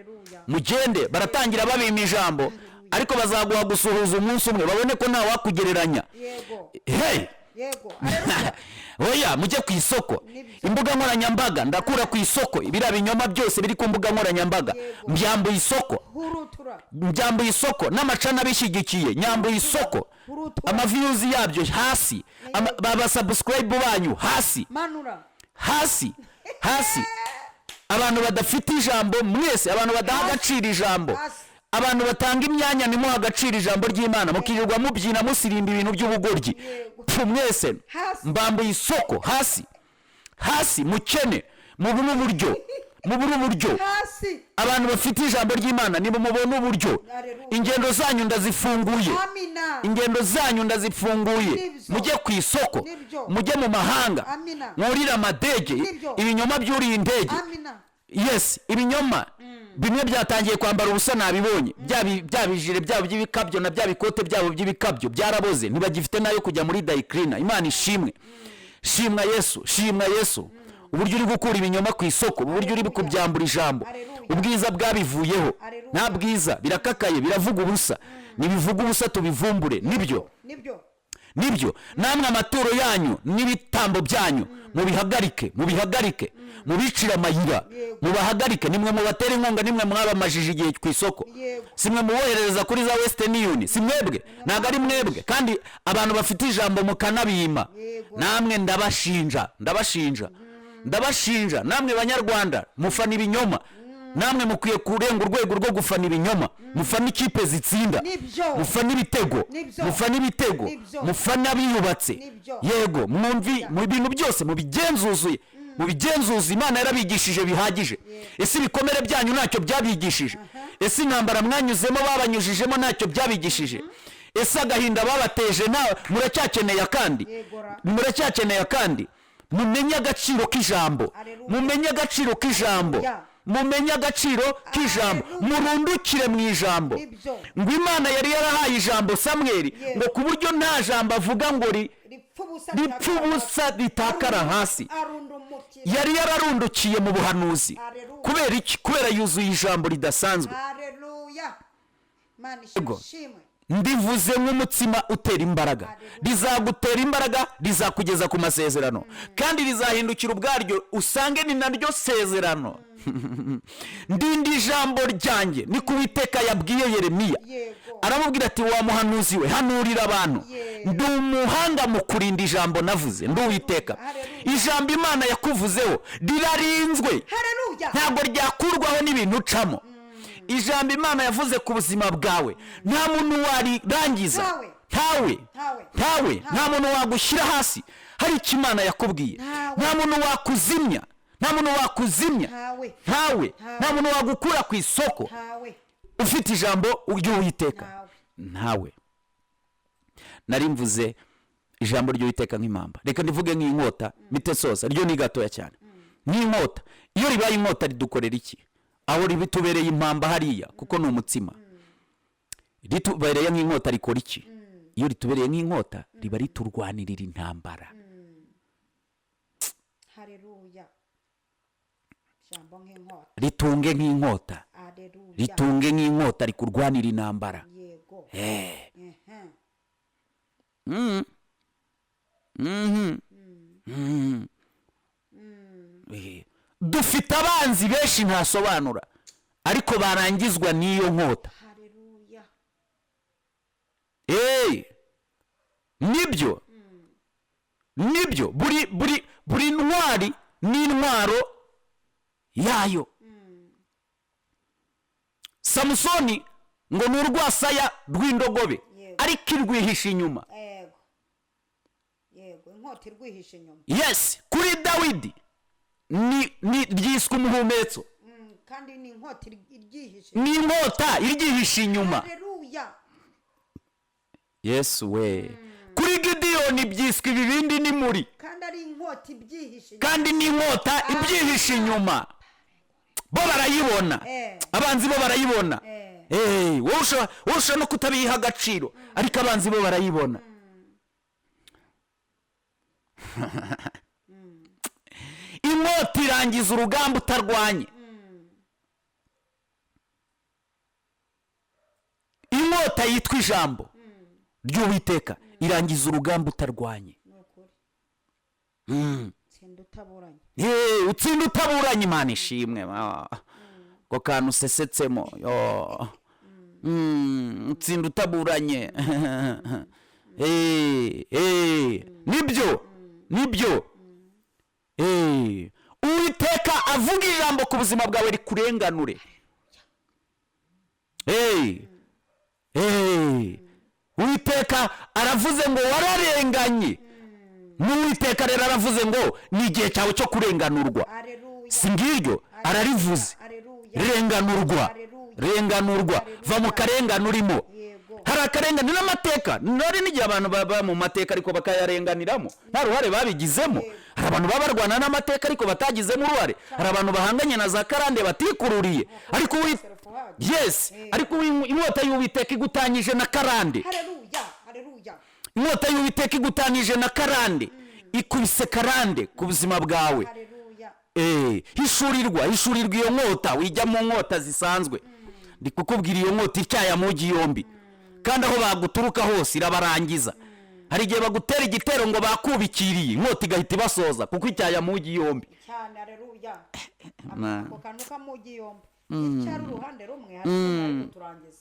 mugende. Baratangira babima ijambo, ariko bazaguha gusuhuza umunsi umwe, babone ko nta wakugereranya. Yego. Hey. Yego, aleluya. Oya, mujye ku isoko. Nibyo. Imbuga nkoranyambaga, ndakura ku isoko biriya binyoma byose biri ku mbuga nkoranyambaga. Yego. Mbyambuye isoko. Hurutura. Mbyambuye isoko n'amacana abishyigikiye, nyambuye isoko. Hurutura. Ama views yabyo hasi, ba subscribe banyu hasi. Manura. Hasi, hasi. Abantu badafite ijambo mwese, abantu badaha agaciro ijambo, Hasi. abantu batanga imyanya ntimuhe agaciro ijambo ry'Imana, mukirirwa mubyina, musirimba ibintu by'ubugoryi. Yego. Pfu, mwese. Hasi. Mbambuye isoko, hasi, hasi. Mukene, mubure uburyo, mubure uburyo. Hasi. Abantu bafite ijambo ry'Imana, nimumubone uburyo. Haleluya. Ingendo zanyu ndazifunguye. Amina. Ingendo zanyu ndazifunguye. Nibyo. Mujye ku isoko. Nibyo. Mujye mu mahanga. Amina. Mwurire amadege. Nibyo. Ibinyoma byuriye indege. Amina. Yes, ibinyoma bimwe byatangiye kwambara ubusa, nabibonye. Bya bijire byabo by'ibikabyo na bya bikote byabo by'ibikabyo byaraboze, ntibagifite nayo kujya muri dry cleaner. Imana ishimwe. Shimwa Yesu, shimwa Yesu, uburyo uri gukura ibinyoma ku isoko, uburyo uri kubyambura ijambo. Haleluya. Ubwiza bwabivuyeho. Haleluya. Nta bwiza, birakakaye, biravuga ubusa. Nibivuga ubusa tubivumbure, nibyo. Nibyo. Nibyo. Namwe amaturo yanyu n'ibitambo byanyu mubihagarike, mubihagarike, mubicire amayira. Yego. Mubahagarike. Nimwe mubatera inkunga, nimwe mwabamajije igihe ku isoko. Yego. Si mwe muboherereza kuri za Western Union? Si mwebwe? Ntabwo ari mwebwe? Kandi abantu bafite ijambo mukanabima. Yego. Namwe ndabashinja, ndabashinja, ndabashinja. Namwe Banyarwanda mufana ibinyoma, namwe mukwiye kurenga urwego rwo gufana ibinyoma, mufana ikipe zitsinda. Nibyo. Mufana ibitego. Nibyo. Mufana ibitego. Nibyo. Mufana abiyubatse. Nibyo. Yego, mwumvi, mu bintu byose mubigenzuzuye, mubigenzuze. Imana yarabigishije bihagije. Ese ibikomere byanyu ntacyo byabigishije? Ese intambara mwanyuzemo, babanyujijemo, ntacyo byabigishije? Ese agahinda babateje nta muracyakeneye akandi? Yegora. Muracyakeneye akandi? Mumenye agaciro k'ijambo. Haleluya. Mumenye agaciro k'ijambo. Ya. Mumenye agaciro k'ijambo. Haleluya. Murundukire mu ijambo. Nibyo. Ngo Imana yari yarahaye ijambo Samweli, Yego. ngo ku buryo nta jambo avuga ngo Ripfe. Ripfa ubusa Ripfa ubusa ritakara hasi. Arundumukira. Yari yararundukiye mu buhanuzi. Haleluya. Kubera iki? Kubera yuzuye ijambo ridasanzwe. Haleluya, Imana Yego. ishimwe. Ndivuze nk'umutsima utera imbaraga. Rizagutera imbaraga, rizakugeza ku masezerano, kandi rizahindukira ubwaryo usange ni naryo sezerano. Ndinda ijambo ryanjye, niko Uwiteka yabwiye Yeremiya. Aramubwira ati: "Wa muhanuzi we, hanurira abantu." Ndi umuhanga mu kurinda ijambo navuze, ndi Uwiteka. Haleluya. Ijambo Imana yakuvuzeho rirarinzwe. Haleluya. Ntabwo ryakurwaho n'ibintu ucamo. Ijambo Imana yavuze ku buzima bwawe nta muntu warirangiza. Ntawe. Ntawe. Ntawe. Ntawe. Nta muntu wagushyira hasi hari icyo Imana yakubwiye. Ntawe. Nta muntu wakuzimya, nta muntu wakuzimya. Ntawe. Ntawe. Ntawe. Nta muntu wagukura ku isoko Ntawe. ufite ijambo ry'Uwiteka. Ntawe. Ntawe. Nari mvuze ijambo ry'Uwiteka nk'impamba, reka ndivuge nk'inkota mite soza. Ryo ni gatoya cyane nk'inkota. Iyo ribaye inkota ridukorera iki? Aho ribitubereye impamba hariya, kuko ni umutsima, ritubereye nk'inkota rikora iki? Iyo ritubereye nk'inkota riba riturwanirira intambara. Haleluya, ijambo nk'inkota. Ritunge nk'inkota. Haleluya. Ritunge nk'inkota rikurwanira intambara. Dufite abanzi benshi ntasobanura, ariko barangizwa n'iyo nkota. Haleluya. Nibyo, nibyo. Buri ntwari n'intwaro yayo. Samusoni ngo ni urwasaya rw'indogobe, ariko irwihisha inyuma. Yego, inkota irwihishe inyuma. Yes, kuri Dawidi ni ryiswe umuhumetso. Kandi ni inkota iryihishe. Ni inkota iryihishe inyuma. Haleluya. Yesu we! Kuri Gidiyoni byiswe ibibindi n'imuri. Kandi ari inkota ibyihishe inyuma. Kandi ni inkota ibyihishe inyuma, bo barayibona. Abanzi bo barayibona. Wowe ushobora no kutabiha agaciro, ariko abanzi bo barayibona. Inkota irangiza urugamba utarwanye. Inkota yitwa ijambo ry'Uwiteka irangiza urugamba utarwanye. Ni ukuri. Tsinda utaburanye. Utsinda utaburanye. Imana ishimwe. Ako kantu usesetsemo yo. Utsinda utaburanye. Nibyo, nibyo. Uwiteka avuga ijambo ku buzima bwawe rikurenganure. Uwiteka aravuze ngo wararenganye, n'Uwiteka rero aravuze ngo ni igihe cyawe cyo kurenganurwa. Haleluya. Si ngiryo ararivuze? Haleluya. Renganurwa. Haleluya. Renganurwa, va mu karengane urimo. Hari akarengane n'amateka nari n'igihe abantu baba mu mateka ariko bakayarenganiramo nta ruhare babigizemo. Hari abantu baba barwana n'amateka ariko batagizemo uruhare. Hari abantu bahanganye na za karande batikururiye, ariko yes, ariko inkota y'Uwiteka igutanyije na karande. Haleluya, haleluya. Inkota y'Uwiteka igutanyije na karande, ikubise karande ku buzima bwawe. Haleluya. Hishurirwa iyo nkota. Wijya mu nkota zisanzwe, ndi kukubwira iyo nkota ityaye amugi yombi, kandi aho baguturuka hose irabarangiza. Hari igihe bagutera igitero ngo bakubikiriye, inkota igahita ibasoza kuko ityaye amugi yombi. Cyane, haleluya. Ako kantu kamugi yombi, icyari uruhande rumwe ariko turangiza.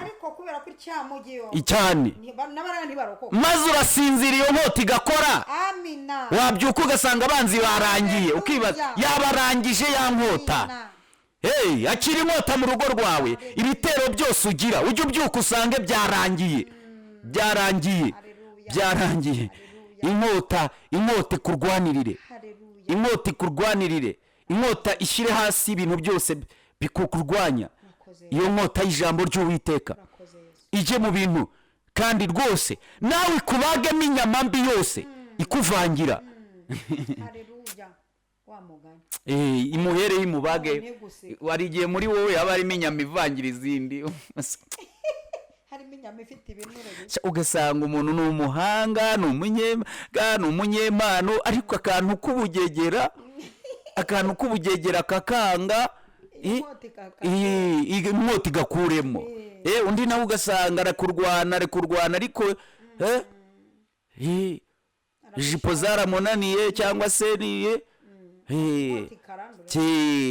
Ariko kubera ko icyamugi yombi, cyane. N'abariya ntibarokoka. Maze urasinzira, iyo nkota igakora. Amina. Wabyuka ugasanga abanzi barangiye, ukibaza yabarangije ya nkota. Amina. Hey, akira inkota mu rugo rwawe. Ibitero byose ugira, ujye ubyuka usange byarangiye, byarangiye. Haleluya. Byarangiye. Haleluya. Inkota, inkota ikurwanirire. Haleluya. Inkota ikurwanirire, inkota ishyire hasi ibintu byose bikukurwanya. Urakoze. Iyo nkota y'ijambo ry'Uwiteka Urakoze, Yesu. ijye mu bintu, kandi rwose nawe ikubagemo inyama mbi yose ikuvangira. Haleluya, wa mugani. Imuhere imubage. Ntigusiga. Hari igihe muri wowe haba harimo inyama ivangira izindi. Harimo inyama. Inyama ifite ibinure bike. Ugasanga umuntu ni umuhanga, ni umunyembwa, ni umunyempano, ariko akantu k'ubugegera kakanga. Inkota ikaka. Inkota igakuremo. Undi nawe ugasanga arakurwana, arakurwana, ariko ijipo zaramunaniye cyangwa se ni Inkota ikarandura.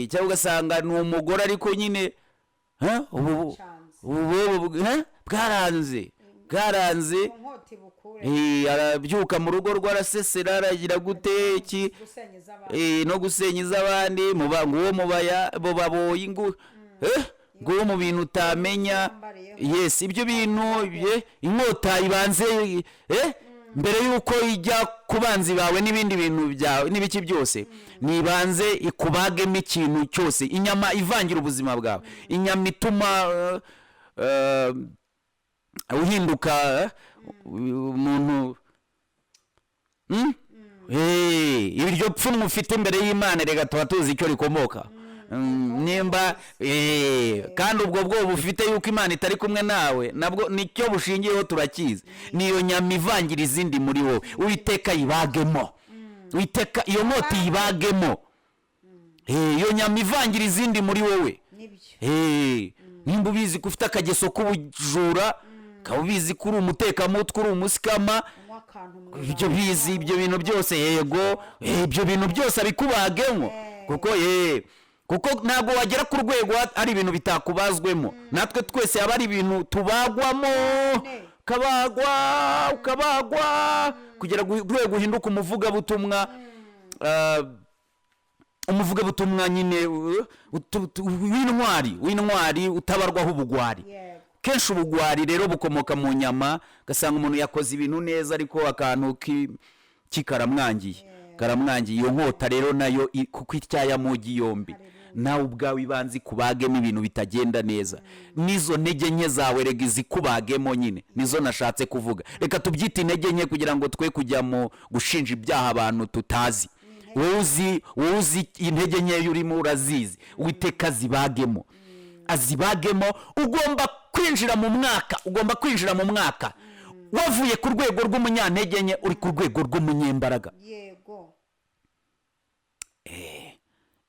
Cyangwa ugasanga ni umugore, ariko nyine ubu Bwacanze. ubu bwaranze, bwaranze. Inkota ibukure. Arabyuka mu rugo rwe, arasesera, aragira gute iki? Gusenya iz'abandi. No gusenya iz'abandi, muba nguwo mubaya bo baboye ingu nguwo mu bintu utamenya. Yes, ibyo bintu inkota ibanze mbere y'uko ijya ku banzi bawe n'ibindi bintu byawe n'ibiki byose, nibanze ikubagemo ikintu cyose, inyama ivangira ubuzima bwawe, inyama ituma uhinduka umuntu. Iryo pfunwe ufite imbere y'Imana, reka tuba tuzi icyo rikomoka. Nimba kandi ubwo bwoba ufite yuko Imana itari kumwe nawe, nabwo nicyo bushingiyeho, turakizi. Niyo nyama ivangira izindi muri wowe, Uwiteka yibagemo, Uwiteka iyo nkota yibagemo. Iyo nyama ivangira izindi muri wowe. Nibyo. Nimba ubizi ko ufite akageso k'ubujura, ukaba ubizi ko uri umutekamutwe, uri umusikama, unywa akantu mu ibyo bizi, ibyo bintu byose, yego, ibyo bintu byose abikubagemo, kuko kuko ntabwo wagera ku rwego ari ibintu bitakubazwemo. Natwe twese haba ari ibintu tubagwamo, ukabagwa, ukabagwa kugera ku rwego uhinduka umuvugabutumwa, umuvugabutumwa nyine w'intwari, w'intwari utabarwaho ubugwari. Kenshi ubugwari rero bukomoka mu nyama, ugasanga umuntu yakoze ibintu neza, ariko akantu kikaramwangiye, karamwangiye. Iyo nkota rero nayo kuko ityaye amugi yombi, nawe ubwawe ibanze ikubagemo ibintu bitagenda neza, n'izo ntege nke zawe rega izikubagemo nyine, nizo nashatse kuvuga. Reka tubyite intege nke kugira ngo twe kujya mu gushinja ibyaha abantu tutazi. Wowe uzi, wowe uzi intege nkeya urimo, urazizi. Uwiteka azibagemo, azibagemo. Ugomba kwinjira mu mwaka, ugomba kwinjira mu mwaka wavuye ku rwego rw'umunyantege nke, uri ku rwego rw'umunyembaraga.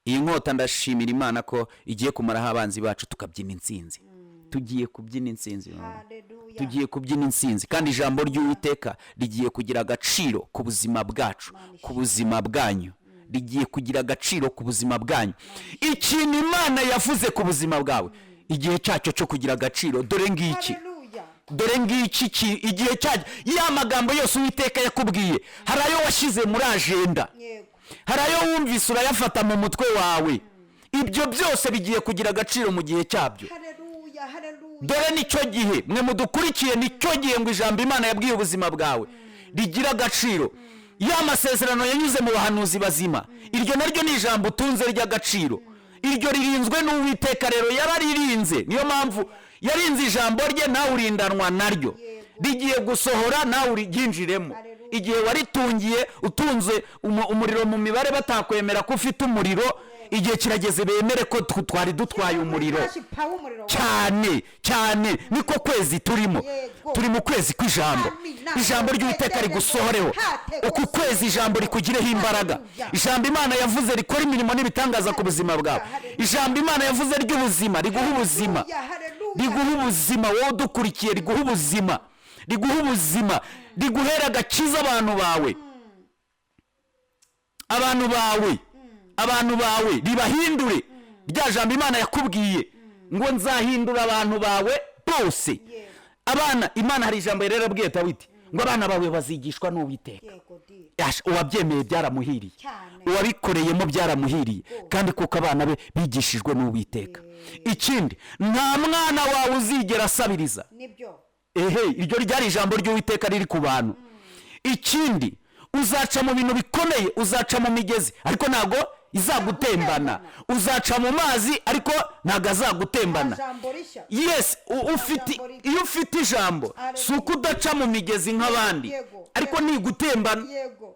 Iyi nkota, ndashimira Imana ko igiye kumaraho abanzi bacu, tukabyina intsinzi. Tugiye kubyina intsinzi. Haleluya. Tugiye kubyina intsinzi, kandi ijambo ry'Uwiteka rigiye kugira agaciro ku buzima bwacu, ku buzima bwanyu, rigiye kugira agaciro ku buzima bwanyu. Ikintu Imana yavuze ku buzima bwawe, igihe cyacyo cyo kugira agaciro dore ngiki. Haleluya. Dore ngiki igihe cyacyo. Ya magambo yose Uwiteka yakubwiye, hari ayo washyize muri ajenda, hari ayo wumvise urayafata mu mutwe wawe, ibyo byose bigiye kugira agaciro mu gihe cyabyo. Haleluya, haleluya. Dore nicyo gihe, mwe mudukurikiye, nicyo gihe ngo ijambo Imana yabwiye ubuzima bwawe rigira agaciro. Ya masezerano yanyuze mu bahanuzi bazima, iryo naryo ni ijambo utunze ry'agaciro. Iryo ririnzwe n'Uwiteka rero, yararirinze, niyo mpamvu yarinze ijambo rye, nawe urindanwa naryo. Rigiye gusohora, nawe uriryinjiremo. Igihe waritungiye, utunze umuriro mu mibare, batakwemera ko ufite umuriro, igihe kirageze bemere ko twari dutwaye umuriro. Flash power, umuriro. Cyane cyane, niko kwezi turimo. Turi mu kwezi kw'ijambo. Amina. Ijambo ry'Uwiteka rigusohoreho uku kwezi, ijambo rikugireho imbaraga. Haleluya. Ijambo Imana yavuze rikora imirimo n'ibitangaza ku buzima bwawe. Haleluya. Ijambo Imana yavuze ry'ubuzima riguha ubuzima. Haleluya, haleluya. Riguha ubuzima, wowe udukurikiye, riguha ubuzima, riguha ubuzima, riguhera agakiza abantu bawe, abantu bawe, abantu bawe, ribahindure. Rya jambo Imana yakubwiye ngo nzahindura abantu bawe bose. Abana, Imana hari ijambo rero yabwiye Dawidi ngo abana bawe bazigishwa n'Uwiteka. Yego di. Uwabyemeye byaramuhiriye. Cyane. Uwabikoreyemo byaramuhiriye, kandi kuko abana be bigishijwe n'Uwiteka. Ikindi, nta mwana wawe uzigera asabiriza. Nibyo. Ehe, iryo ryari ijambo ry'Uwiteka riri ku bantu. Ikindi, uzaca mu bintu bikomeye, uzaca mu migezi ariko ntabwo izagutembana, uzaca mu mazi ariko ntabwo azagutembana. Ijambo rishya. Yes, ufite, iyo ufite ijambo, si uko udaca mu migezi nk'abandi, ariko ntigutembana. Yego.